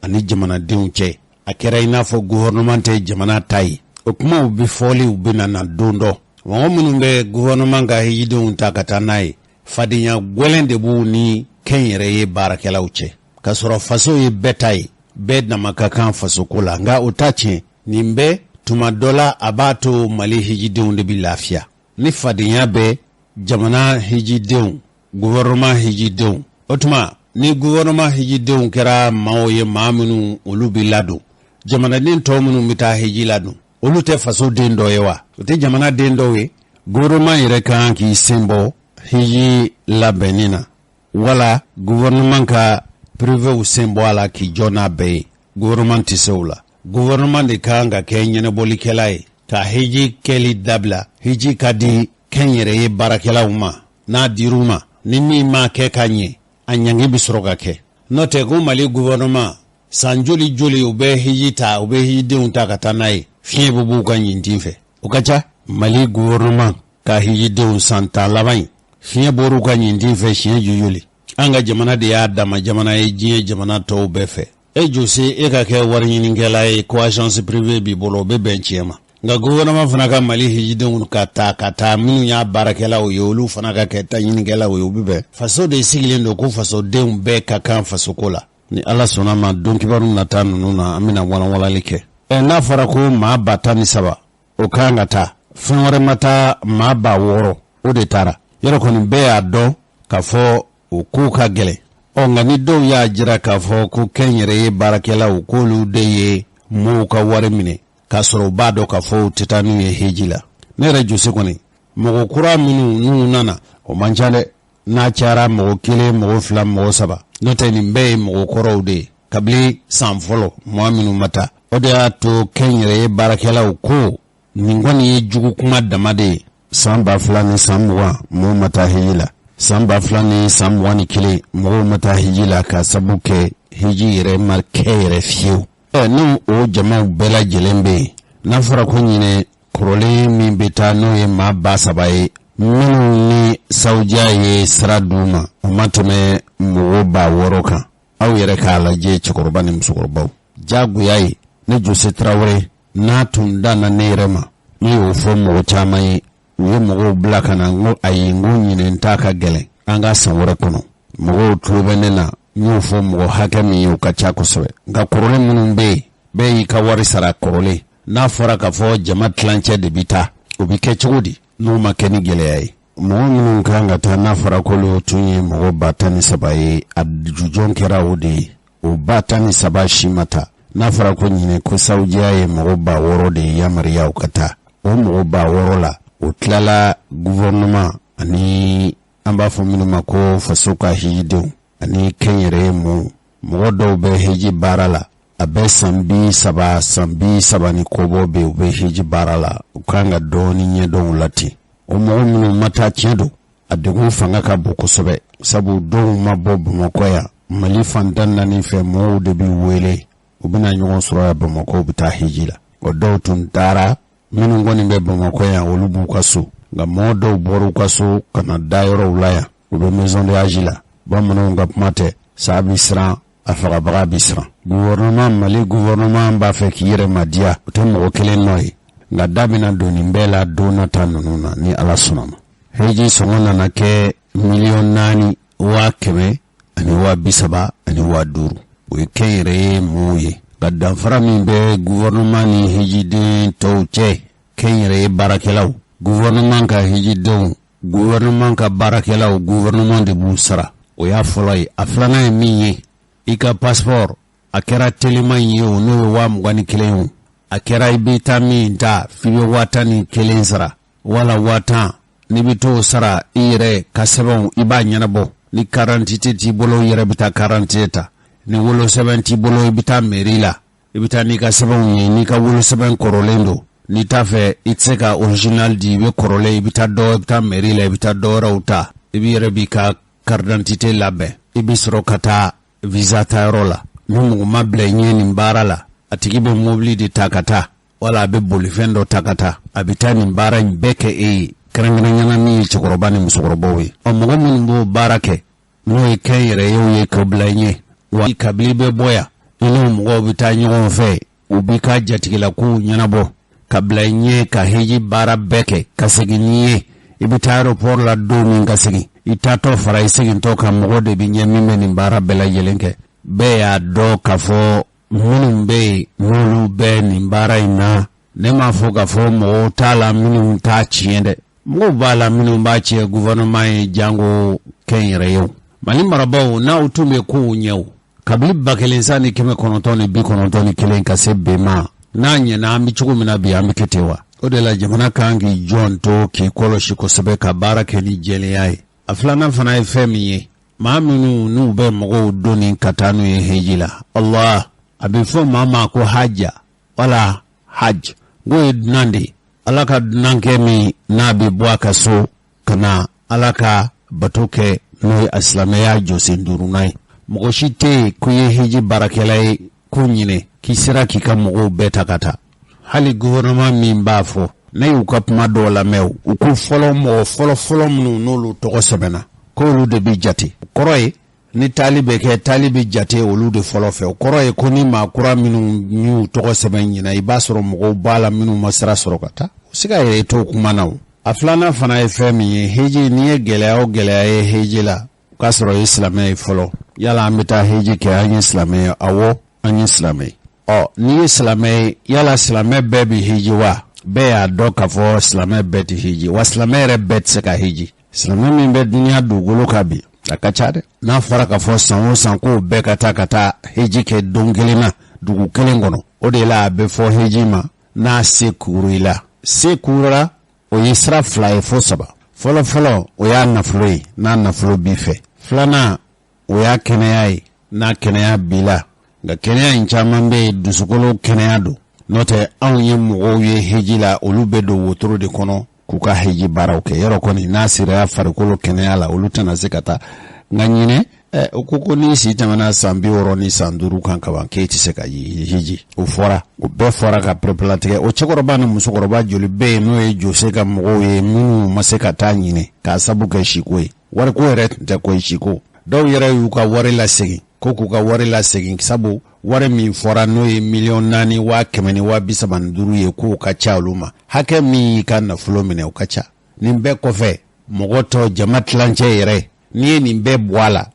ani jamanadenw cɛ. A kɛra i n'a fɔ gouvernement tɛ jamana ta ye. O kumaw bɛ fɔliw bɛ na don dɔ. Mɔgɔ minnu bɛ gouvernement ka hijidenw ta ka taa n'a ye, fadenya gɛlɛn de b'u ni kɛnyɛrɛye baarakɛlaw cɛ, k'a sɔrɔ faso ye bɛɛ ta ye, bɛɛ dama ka kan fasoko la. Nka o ta tiɲɛ. Nin bɛɛ tuma dɔ la a b'a to Mali hijidenw de bɛ lafiya ni fadenya bɛ jamana hijidenw, gouvernement hijidenw. O tuma ni gouvernement hijidenw kɛra maaw ye, maa minnu olu bɛ ladon, jamanaden tɔw minnu bɛ taa hiji la dun, olu tɛ faso den dɔ ye wa? O tɛ jamana den dɔw ye? Gouvernement yɛrɛ ka kan k'i sen bɔ hiji labɛnni na, wala gouvernement ka privéw sen bɔ a la k'i jɔ n'a bɛɛ ye. Gouvernement tɛ se o la. Gouvernement de ka kan ka kɛ ɲɛnabɔlikɛla ye ka hiji kɛli dabila. Hiji ka di kɛnyɛrɛye baarakɛlaw ma. N'a dir'u ma, ni min m'a kɛ ka ɲɛ, a ɲangi bɛ sɔrɔ ka kɛ. N'o tɛ ko Mali gouvernement, san joli joli u bɛ hiji ta, u bɛ hijidenw ta ka taa n'a ye, fiɲɛ bɛ b'u ka ɲintin fɛ, o ka ca. Mali gouvernement ka hijidenw san 10 laban in, fiɲɛ bɔr'u ka ɲintin fɛ siɲɛ joli? An ka jamana de y'a dama jamana ye diɲɛ jamana tɔw bɛɛ fɛ. E Jose, e ka kɛ wari ɲininkɛla ye ko agence privée b'i bolo, o bɛ bɛn tiɲɛ ma. Nka gouvernement fana ka Mali hijidenw ka taa ka taa minnu y'a baarakɛlaw ye, olu fana ka kɛ ta ɲinikɛlaw ye, o bɛ bɛn. Faso de sigilen don ko fasodenw bɛɛ ka kan fasoko la. Ni Ala sɔnna ma, don kibaru nata ninnu na, an bɛna walanwalali kɛ. Ɛ, n'a fɔra ko maa 13,000 o ka kan ka taa, fɛn wɛrɛ ma taa, maa 6000 o de taara. Yɔrɔ kɔni bɛɛ y'a dɔn k'a fɔ o ko ka gɛlɛn. Ɔ, nka ni dɔw y'a jira k'a fɔ ko kɛnyɛrɛye baarakɛlaw k'olu de ye mɔɔw ka wari minɛ k'a sɔrɔ u b'a dɔn k'a fɔ u tɛ taa n'u ye heji la, ne yɛrɛ Jose kɔni, mɔgɔ kura minnu n'u nana, o man ca dɛ. N'a cayara mɔgɔ kelen, mɔgɔ fila, mɔgɔ saba. N'o tɛ, nin bɛɛ ye mɔgɔ kɔrɔw de ye kabini san fɔlɔ, mɔgɔ minnu ma taa. O de y'a to kɛnyɛrɛye baarakɛlaw ko nin kɔni ye jugu kuma dama de ye. San 2020, mɔgɔw ma taa hiji la. San 2021, mɔgɔw ma taa hiji la k'a sabu kɛ hiji yɛrɛ ma kɛ yɛrɛ fiyewu. Ɛ, n'o o jamaw bɛɛ lajɛlen bɛ yen, n'a fɔra ko ɲinɛ kɔrɔlen min bɛ taa, n'o ye maa 3000 ye, minnu ni Saudiya ye sira d'u ma, o ma tɛmɛ mɔgɔ 6000 kan. Aw yɛrɛ k'a lajɛ, cɛkɔrɔba ni musokɔrɔbaw, jagoya ye. Ne Jose Tarawele, n'a tun danna ne yɛrɛ ma, ne y'o fɔ mɔgɔ caman ye, u ye mɔgɔw bila ka na, n ko ayi, n ko ɲinɛ ta ka gɛlɛn, an ka san wɛrɛ kɔnɔ. Mɔgɔw tulo bɛ ne na. N y'o fɔ mɔgɔ hakɛ min ye, o ka ca kosɛbɛ. Nka kɔrɔlen minnu bɛ yen, bɛɛ y'i ka wari sara kɔrɔlen. N'a fɔra k'a fɔ jama tilancɛ de bɛ taa, o bɛ kɛ cogo di n'o ma kɛ ni gɛlɛya ye? Mɔgɔ minnu kan ka taa, n'a fɔra k'olu tun ye mɔgɔ 13,000 ye, a jujɔn kɛra o de ye. O 13,000 si ma taa. N'a fɔra ko ɲinɛ ko Saudiya ye mɔgɔ 6000 de ye yamaruya u ka taa, o mɔgɔ 6000 la, o tilala gouvernement ani an b'a fɔ minnu ma ko faso ka hijidenw ani kɛnyɛrɛye mɔɔw. Mɔgɔ dɔw bɛ hiji baara la a bɛ san 30, san 30 ni kɔbɔ bɛ, u bɛ hiji baara la, u kan ka dɔɔni ɲɛdɔn u la ten. O mɔgɔ minnu ma taa, tiɲɛ don, a degun fanga ka bon kosɛbɛ, sabu dɔw ma bɔ Bamakɔ yan. Mali fan 14 fɛ, mɔgɔw de bɛ wele, u bɛna ɲɔgɔn sɔrɔ yan Bamakɔ, u bɛ taa hiji la. O dɔw tun taara, minnu kɔni bɛ Bamakɔ yan, olu b'u ka so. Nka mɔgɔ dɔw bɔra u ka so ka na da yɔrɔw la yan, u bɛ maison de hajj la. Bamananw ka kuma tɛ, sa bɛ siran a fagabaga bɛ siran. Gouvernement, Mali gouvernement b'a fɛ k'i yɛrɛ madiya, o tɛ mɔgɔ kelen nɔ ye. Nka da bɛna don nin bɛɛ la don nata ninnu na, ni Ala sɔnna ma. Hiji sɔngɔ nana kɛ 4,135,000. O ye kɛnyɛrɛye mɔɔw ye. Nka danfara min bɛ gouvernement ni hijiden tɔw cɛ, kɛnyɛrɛye baarakɛlaw, gouvernement ka hijidenw, gouvernement ka baarakɛlaw, gouvernement de b'u sara. O y'a fɔlɔ ye. A filanan ye min ye, i ka passeport, a kɛra teliman ye o, n'o ye 21,000 ye o, a kɛra i bɛ taa min ta f'i bɛ 11,000 sara wala 10,000, n'i bɛ t'o sara, i yɛrɛ ka sɛbɛnw i b'a ɲɛnabɔ. Ni carte d'identité t'i bolo, i yɛrɛ bɛ taa carte d'identité ta. Ni wolosɛbɛn t'i bolo, i bɛ taa mairie la, i bɛ taa n'i ka sɛbɛnw ye. N'i ka wolosɛbɛn kɔrɔlen don, n'i t'a fɛ, i tɛ se ka original di, i bɛ kɔrɔlen, i bɛ taa dɔ, i bɛ taa mairie la, i bɛ taa dɔ wɛrɛw ta. I b'i yɛrɛ b'i ka carte d'identité labɛn, i bɛ sɔrɔ ka taa visa tayɔrɔ la. Ni mɔgɔ ma bila i ɲɛ nin baara la, a tigi bɛ mobili de ta ka taa, wala a bɛ bolifɛn dɔ ta ka taa, a bɛ taa nin baara in bɛɛ kɛ e ye, kɛrɛnkɛrɛnyana min ye cɛkɔrɔba ni musokɔrɔbaw ye. Ɔ, mɔgɔ minnu b'o baara kɛ, n'o ye kɛnyɛrɛyew ye, k'o bila i ɲɛ wa, kabili bɛ bɔ yan, i n'o mɔgɔw bɛ taa ɲɔgɔn fɛ, u b'i ka jatigilakow ɲɛnabɔ ka bila i ɲɛ ka hiji baara bɛɛ kɛ ka segin n'i ye. I bɛ taa aéroport la don min ka segin, i taatɔ fara i segintɔ kan, mɔgɔ de bɛ ɲɛ min bɛ nin baara bɛɛ lajɛlen kɛ. Bɛɛ y'a dɔn k'a fɔ minnu bɛ yen n'olu bɛ nin baara in na, ne m'a fɔ k'a fɔ mɔgɔw t'a la minnu t'a tiɲɛ dɛ, mɔgɔw b'a la minnu b'a tiɲɛ gouvernement ye, janko kɛnyɛrɛyew. Mali marabaaw, n'aw tun bɛ kow ɲɛ o kabili 1991 ka se bi ma, n'a ɲɛna, an bɛ cogo min na bi, an bɛ kɛ ten wa? O de la jamana kan k'i jɔn to k'i kɔlɔsi kosɛbɛ, ka baara kɛ ni jɛlenya ye. A filanan fana ye fɛn min ye, maa minnu n'u bɛ mɔgɔw doni ka taa n'u ye heji la, Allah, a bɛ fɔ maa ma ko haja wala haj, k'o ye dunan de ye, Ala ka dunankɛ min n'a bɛ bɔ a ka so ka na Ala ka bato kɛ, n'o ye a silamɛya jɔsen duurunan ye. Mɔgɔ si tɛ yen ko i ye heji baarakɛla ye ko ɲinɛ k'i sera k'i ka mɔgɔw bɛɛ ta ka taa. Hali gouvernement min b'a fɔ, ne y'u ka kuma dɔw lamɛn, u ko fɔlɔ mɔgɔ fɔlɔ fɔlɔ minnu n'olu tɔgɔ sɛbɛnna, k'olu de bɛ jate. O kɔrɔ ye ni taali bɛ kɛ, taali bɛ jate olu de fɔlɔ fɛ. O kɔrɔ ye ko ni maa kura minnu y'u tɔgɔ sɛbɛn ɲinɛ, i b'a sɔrɔ mɔgɔw b'a la minnu ma sira sɔrɔ ka taa. O se ka yɛrɛ t'o kuma na. O a filanan fana ye fɛn min ye, heji, n'i ye gɛlɛya o gɛlɛya ye heji la, o k'a sɔrɔ i ye silamɛ ye fɔlɔ. Yala an bɛ taa heji kɛ, an ye silamɛ ye? Awɔ, an ye silamɛ ye. Ɔ, n'i ye silamɛ ye, yala silamɛ bɛɛ bɛ heji wa? Bɛɛ y'a dɔn k'a fɔ silamɛ bɛɛ tɛ heji wa, silamɛ yɛrɛ bɛɛ tɛ se ka heji. Silamɛ min bɛ dunuya dugukolo kan bi, a ka ca dɛ. N'a fɔra k'a fɔ san o san k'o bɛɛ ka taa ka taa heji kɛ don kelen na dugu kelen kɔnɔ, o de la a bɛ fɔ heji ma n'a se kuru i la. Se kurura, o ye sira fila ye fo saba. Fɔlɔ fɔlɔ, o y'a nafolo ye, n'a nafolo b'i fɛ. Filanan, o y'a kɛnɛya ye, n'a kɛnɛya b'i la. Nka kɛnɛya in caman bɛ yen, dusukolo kɛnɛya don. N'o tɛ, anw ye mɔgɔw ye heji la, olu bɛ don wotoro de kɔnɔ k'u ka heji baaraw kɛ. Yɔrɔ kɔni n'a sera farikolo kɛnɛya la, olu tɛna se ka taa. Nka ɲinɛ u ko ko n'i si tɛmɛna san 65 kan kaban, k'e tɛ se ka hiji. O fɔra, o bɛɛ fɔra ka pereperelatigɛ. O cɛkɔrɔba ni musokɔrɔba joli bɛ yen n'o ye jose ka mɔgɔw ye, minnu ma se ka taa ɲinɛ k'a sabu kɛ siko ye? Wariko yɛrɛ tun tɛ ko ye, siko. Dɔw yɛrɛ y'u ka wari lasegin, ko k'u ka wari lasegin, sabu wari min fɔra, n'o ye 4,135,000 ye, k'o ka ca olu ma. Hakɛ min y'i ka nafolo minɛ, o ka ca. Nin bɛɛ kɔfɛ, mɔgɔ tɔ jama tilancɛ yɛrɛ, n'i ye nin bɛɛ bɔ a la,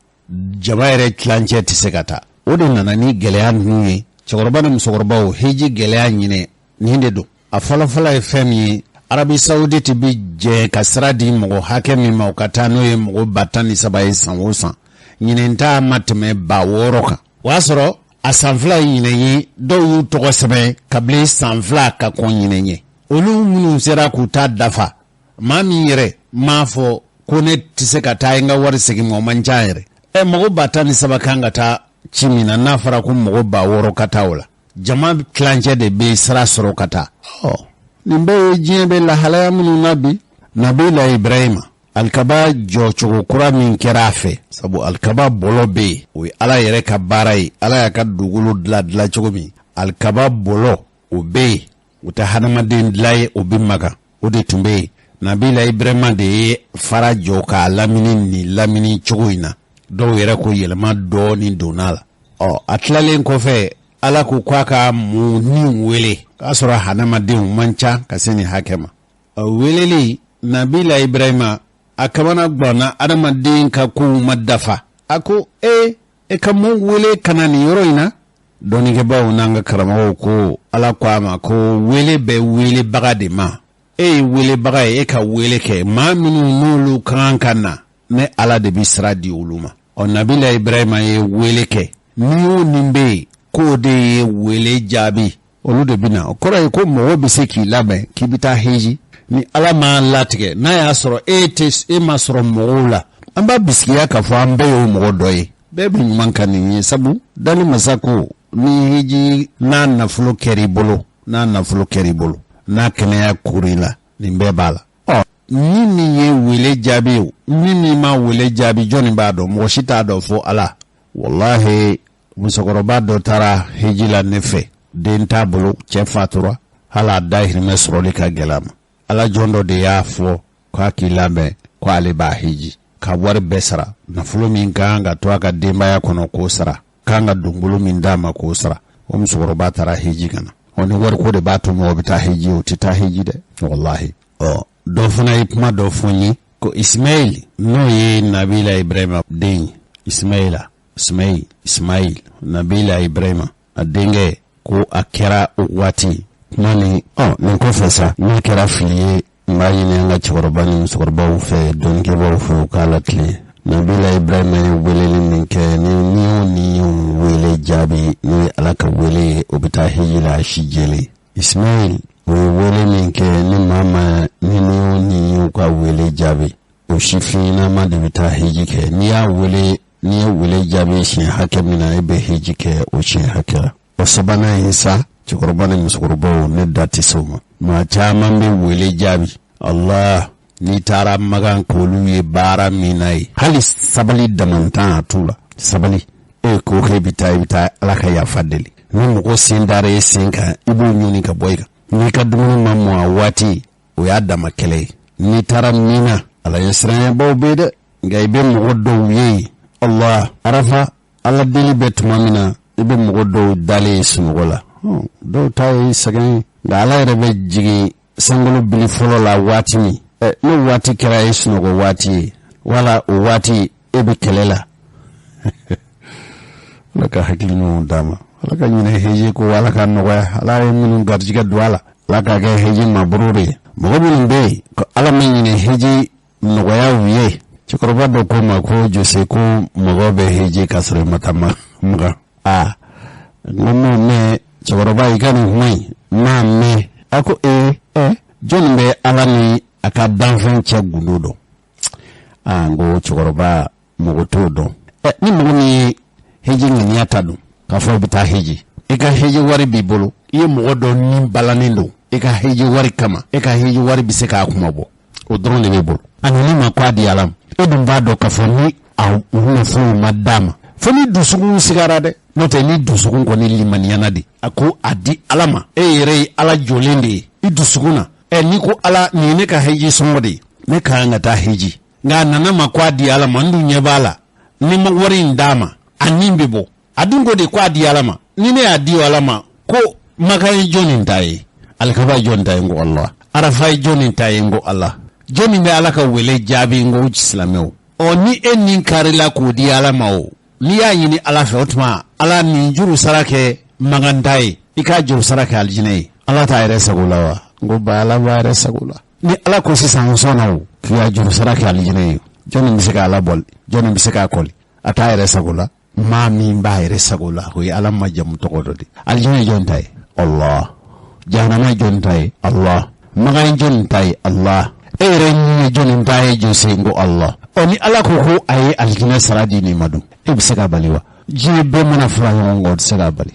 jama yɛrɛ tilancɛ tɛ se ka taa. O de nana ni gɛlɛya ninnu ye. Cɛkɔrɔba ni musokɔrɔbaw, heji gɛlɛya ɲinɛ nin de don. A fɔlɔfɔlɔ ye fɛn min ye, Arabi Saoudite bi jɛ ka sira di mɔgɔ hakɛ min ma o ka taa, n'o ye mɔgɔ 13,000 ye san o san, ɲinɛ ta ma tɛmɛ 6,000 kan. O y'a sɔrɔ a san 2 ye ɲinɛ ye, dɔw y'u tɔgɔ sɛbɛn kabini san 2 ka kɔn ɲinɛ ɲɛ. Olu minnu sera k'u ta dafa, maa min yɛrɛ m'a fɔ ko ne tɛ se ka taa, n ka wari segin ma, o man ca yɛrɛ. Ɛ, mɔgɔ 13,000 kan ka taa ci min na, n'a fɔra ko mɔgɔ 6,000 ka taa, o la jama tilancɛ de bɛ sira sɔrɔ ka taa. Ɔ, nin bɛɛ ye diɲɛ bɛ lahalaya minnu na bi. Nabila Ibrahima, alikaba jɔcogo kura min kɛra a fɛ, sabu alikaba bɔlɔ bɛ yen, o ye Ala yɛrɛ ka baara ye. Ala y'a ka dugukolo dilan dilan cogo min, alikaba bɔlɔ o bɛ yen, o tɛ hadamaden dilan ye, o bɛ magan, o de tun bɛ yen. Nabila Ibrahima de ye fara jɔ k'a lamini nin lamini cogo in na. Dɔw yɛrɛ ko yɛlɛma dɔɔnin donna a la. Ɔ, a tilalen kɔfɛ, Ala ko k'a ka mun ni wele, k'a sɔrɔ hadamadenw man ca ka se nin hakɛ ma. Ɔ, weleli Nabila Ibrahima, a kamana gwanna, adamaden ka kow ma dafa. A ko e e ka mun wele ka na nin yɔrɔ in na? Dɔnnikɛbaaw n'an ka karamɔgɔw ko Ala ko a ma ko wele bɛ welebaga de ma. E ye welebaga ye, e ka wele kɛ. Maa minnu n'olu ka kan ka na, ne Ala de bɛ sira di olu ma. Ɔ, Nabila Ibrahima ye wele kɛ, ni o nin bɛ yen k'o de ye wele jaabi, olu de bɛ na. O kɔrɔ ye ko mɔgɔ bɛ se k'i labɛn k'i bɛ taa heji, ni Ala m'a latigɛ, n'a y'a sɔrɔ e tɛ, e ma sɔrɔ mɔgɔw la. An b'a bisigiya k'a fɔ an bɛɛ y'o mɔgɔ dɔ ye. Bɛɛ bɛ ɲuman ka nin ye, sabu dali masa ko ni heji n'a nafolo kɛra i bolo, n'a nafolo kɛra i bolo, n'a kɛnɛya kura i la, nin bɛɛ b'a la. Ɔ, ni min ye wele jaabi o, ni min ma wele jaabi, jɔnni b'a dɔn? Mɔgɔ si t'a dɔn fo Ala. Walahi, musokɔrɔba dɔ taara heji la ne fɛ, den t'a bolo, cɛ fatura, hali a dahirimɛ sɔrɔli ka gɛlɛn a ma. Ala jɔn dɔ de y'a fɔ k'a k'i labɛn ko ale b'a heji, ka wari bɛɛ sara, nafolo min ka kan ka to a ka denbaya kɔnɔ k'o sara, kan ka donbolo min d'a ma k'o sara. O musokɔrɔba taara heji ka na. Ɔ, ni wariko de b'a to mɔgɔ bɛ taa heji, o tɛ taa heji dɛ, walahi. Ɔ, dɔ fana ye kuma dɔ fɔ n ye ko Ismail, n'o ye Nabila Ibrahima den ye, Ismaila, Ismail, Ismail, Nabila Ibrahima. a denkɛ ko a kɛra o waati kuma ni ɔ nin kɔfɛ sa n'a kɛra fili ye n b'a ɲini an ka cɛkɔrɔba ni musokɔrɔbaw fɛ dɔnnikɛbaaw fɛ u k'a latilen nabila ibrahima ye weleli min kɛ ni ni o ni y'o wele jaabi n'o ye ala ka wele ye o bɛ taa hiji la a si jɛlen ismail o ye wele min kɛ ni maa ma ni ni o ni y'u ka wele jaabi o sifinnama de bɛ taa hiji kɛ n'i y'a wele n'i ye wele jaabi siɲɛ hakɛ min na e bɛ hiji kɛ o siɲɛ hakɛ la o sabanan ye sa cɛkɔrɔba ni musokɔrɔbaw ne da tɛ se o ma maa caman bɛ wele jaabi allah n'i taara magan k'olu ye baara min na ye hali sabali damantan a t'u la sabali e ko k'e bɛ taa i bɛ taa ala ka yafa deli ni mɔgɔ sen dara e sen kan i b'o ɲɔni ka bɔ i kan n'i ka dumuni ma mɔ a waati o y'a dama kɛlɛ ye n'i taara mina ala ɲɛsiranyabaw bɛ dɛ nka i bɛ mɔgɔ dɔw ye allah arafa ala deli bɛ tuma min na i bɛ mɔgɔ dɔw dalen ye sunɔgɔ la dɔw ta ye sɛgɛn ye nka ala yɛrɛ bɛ jigin sankolo bili fɔlɔ la waati min n'o waati kɛra e sunɔgɔ waati ye wala o waati e bɛ kɛlɛ la ala ka hakili ɲumanw d'an ma ala ka ɲinɛ heji ko ala ka nɔgɔya ala ye minnu garijɛgɛ don a la ala k'a kɛ heji mabrur ye mɔgɔ minnu bɛ yen ko ala ma ɲinɛ heji nɔgɔya u ye cɛkɔrɔba dɔ ko n ma ko jose ko mɔgɔ bɛ heji ka sɔrɔ i ma taa makan aa n ko m'o mɛn cɛkɔrɔba i ka nin kuma in n m'a mɛn a ko ee ɛ jɔnni bɛ ala ni a ka danfɛn cɛ gundo dɔn aa n ko cɛkɔrɔba mɔgɔ t'o dɔn ɛ ni mɔgɔ min ye heji ŋaniya ta dun k'a fɔ i bɛ taa heji i ka heji wari b'i bolo i ye mɔgɔ dɔ ni balannen don i ka heji wari kama e ka heji wari bɛ se k'a kuma bɔ o dɔrɔn de b'e bolo a nan'i ma ko a di ala ma e dun b'a dɔn k'a fɔ ni a nafolo ma d'a ma fo ni dusukun sigara dɛ n'o tɛ ni dusukun kɔni limaniyana de a ko a di ala ma e yɛrɛ ye ala jɔlen de ye i dusukun na ɛ n'i ko ala nin ye ne ka heji sɔngɔ de ye ne ka kan ka taa heji nka a nana ma ko a di ala ma n dun ɲɛ b'a la ni n ma wari in d'a ma a nin bɛ bɔ a dun ko de ko a di ala ma ni ne y'a di ala ma ko makan ye jɔnni ta ye alikaba ye jɔnni ta ye n ko ala arafa ye jɔnni ta ye n ko ala jɔnni bɛ ala ka wele jaabi n ko silamɛw ɔ ni e nin karila k'o di ala ma o n'i y'a ɲini ala fɛ o tuma ala nin juru sara kɛ makan ta ye i k'a juru sara kɛ alijinɛ ye ala t'a yɛrɛ sago la wa n ko ba ala b'a yɛrɛ sago la ni ala ko sisan n sɔnna o k'i y'a juru sara kɛ alijinɛ ye jɔnni bɛ se k'ala bɔli jɔnni bɛ se k'a kɔli a t'a yɛrɛ sago la maa min b'a yɛrɛ sago la o ye ala majamu tɔgɔ dɔ de alijinɛ ye jɔn ta ye allah jahanama ye jɔn ta ye allah makan ye jɔn ta ye allah e yɛrɛ nin ye jɔn ta ye jose n ko allah ɔ ni ala ko ko a ye alijinɛ sara di nin ma dun e bɛ se k'a bali wa diɲɛ bɛɛ mana fara ɲɔgɔn kan o tɛ se k'a bali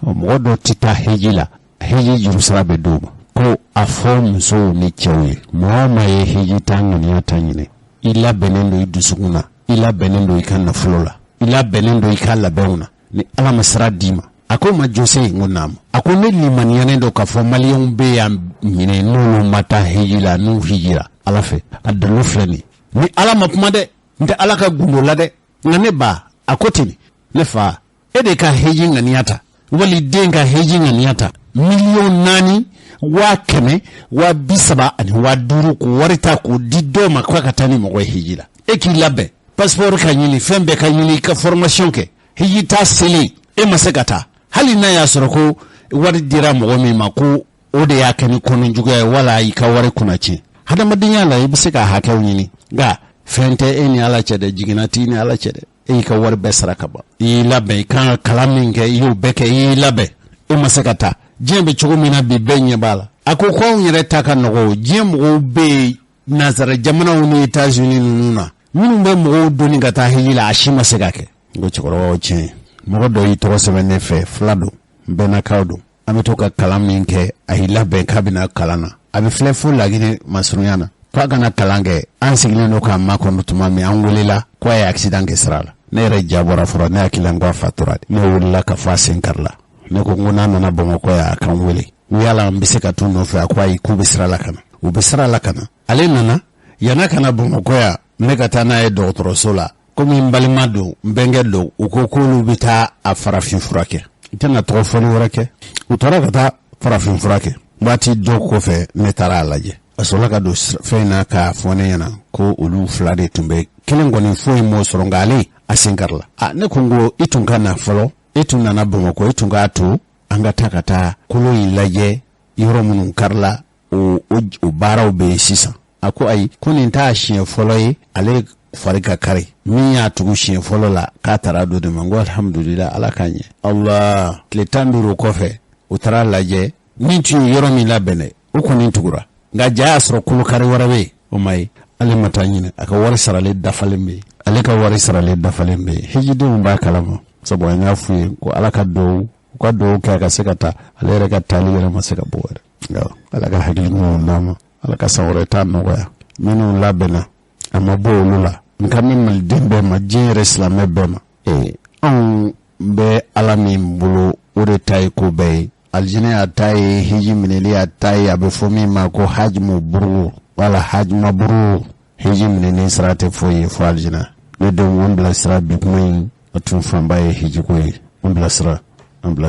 ɔ mɔgɔ dɔ tɛ taa heji la heji juru sara bɛ d'o ma ko a fɔ musow ni cɛw ye maa o maa ye heji taa ŋaniya ta ɲinɛ i labɛnnen don i dusukun na i labɛnnen don i ka nafolo la i labɛnnen don i ka labɛnw na ni ala ma sira d'i ma a ko ma jose n ko naamu a ko ne limaniyanen don k'a fɔ maliyɛnw bɛ yan ɲinɛ n'olu ma taa hiji la n'u hijira ala fɛ a dalilu filɛ nin ni ala ma kuma dɛ n tɛ ala ka gundo la dɛ nka ne ba a ko ten ne fa e de ka hiji ŋaniya ta wali den ka hiji ŋaniya ta miliyɔn 4 130 000 5 k'o wari ta k'o di dɔw ma k'a ka taa ni mɔgɔ ye hiji la e k'i labɛn passeport ka ɲini fɛn bɛɛ ka ɲini i ka formation kɛ hiji taa selen e ma se ka taa hali n'a y'a sɔrɔ ko wari dira mɔgɔ min ma ko o de y'a kɛ ni kɔnɔjuguya ye wala i ka wari kunna tiɲɛ hadamadenya la i bɛ se ka hakɛw ɲini nka fɛn tɛ e ni ala cɛ dɛ jiginna t'i ni ala cɛ dɛ e y'i ka wari bɛɛ sara ka ban i y'i labɛn i kan ka kalan min kɛ i y'o bɛɛ kɛ i y'i labɛn e ma se ka taa diɲɛ bɛ cogo min na bi bɛɛ ɲɛ b'a la a ko ko anw yɛrɛ ta ka nɔgɔ diɲɛ mɔgɔw bɛ yen nansara jamanaw ni États-Unis ninnu na minnu bɛ mɔgɔw doni ka taa hiji la a si ma se ka kɛ n ko cɛkɔrɔba o tiɲɛ mɔgɔ dɔ y'i tɔgɔ sɛbɛn ne fɛ fila don n bɛnnakaw don an bɛ to ka kalan min kɛ a y'i labɛn k'a bɛna kalan na a bɛ filɛ fo laginɛ masurunya na k'a ka na kalan kɛ an sigilen don k'a makɔnɔ tuma min an welela ko a ye accident kɛ sira la ne yɛrɛ ja bɔra fɔlɔ ne hakili la n ko a fatura de ne wulila ka fɔ a sen karila ne ko n ko n'a nana bamakɔ yan a ka n wele n ko yala n bɛ se ka t'u nɔfɛ a ko ayi k'u bɛ sira la ka na u bɛ sira la ka na ale nana yan'a ka na bamakɔ yan ne ka taa n'a ye dɔgɔtɔrɔso la komi n balima don n bɛnkɛ don u ko k'olu bɛ taa a farafin fura kɛ n tɛna tɔgɔ fɔli wɛrɛ kɛ u taara ka taa farafin fura kɛ waati dɔ kɔfɛ ne taara a lajɛ a sɔrɔla ka don fɛn na k'a fɔ ne ɲɛna ko olu fila de tun bɛ kelen kɔni foyi m'o sɔrɔ nka ale a sen karila a ne ko n ko i tun ka na fɔlɔ. E tun nana Bamakɔ, e tun k'a to an ka taa ka taa kolo in lajɛ, yɔrɔ minnu karila, o o baaraw bɛ yen sisan. A ko ayi, ko nin t'a siɲɛ fɔlɔ ye ale fari ka kari. Min y'a tugu siɲɛ fɔlɔ la, k'a taara don de ma. N ko alihamudulila, Ala k'a ɲɛ. Allah, tile 15 kɔfɛ, u taara lajɛ. Min tun ye yɔrɔ min labɛn dɛ, o kɔni tugura, nka ja y'a sɔrɔ kolokari wɛrɛ bɛ yen, o ma ye. Ale ma taa ɲinɛ, a ka wari saralen dafalen bɛ yen, ale ka wari saralen dafalen bɛ yen. Hijidenw b'a kalama, sabu an y'a f'u ye ko Ala ka duwawu, u ka duwawu kɛ a ka se ka taa. Ale yɛrɛ ka taali yɛrɛ ma se ka bɔ yɛrɛ. Ala ka hakili ɲumanw d'a ma, Ala ka san wɛrɛ ta nɔgɔya. Minnu labɛnna, a ma bɔ olu la. N kan bɛ maliden bɛɛ ma, diɲɛ yɛrɛ silamɛ bɛɛ ma. Ee, anw bɛ Ala min bolo, o de ta ye ko bɛɛ ye. Alijinɛ y'a ta ye, hiji minɛli y'a ta ye. A bɛ fɔ min ma ko haj maburu wala haj maburu. Hiji minɛni sira tɛ foyi ye fo alijinɛ. Ne denw, an bilasira. Bi kuma in, a tun fanba ye hijiko ye. An bilasira, an bila.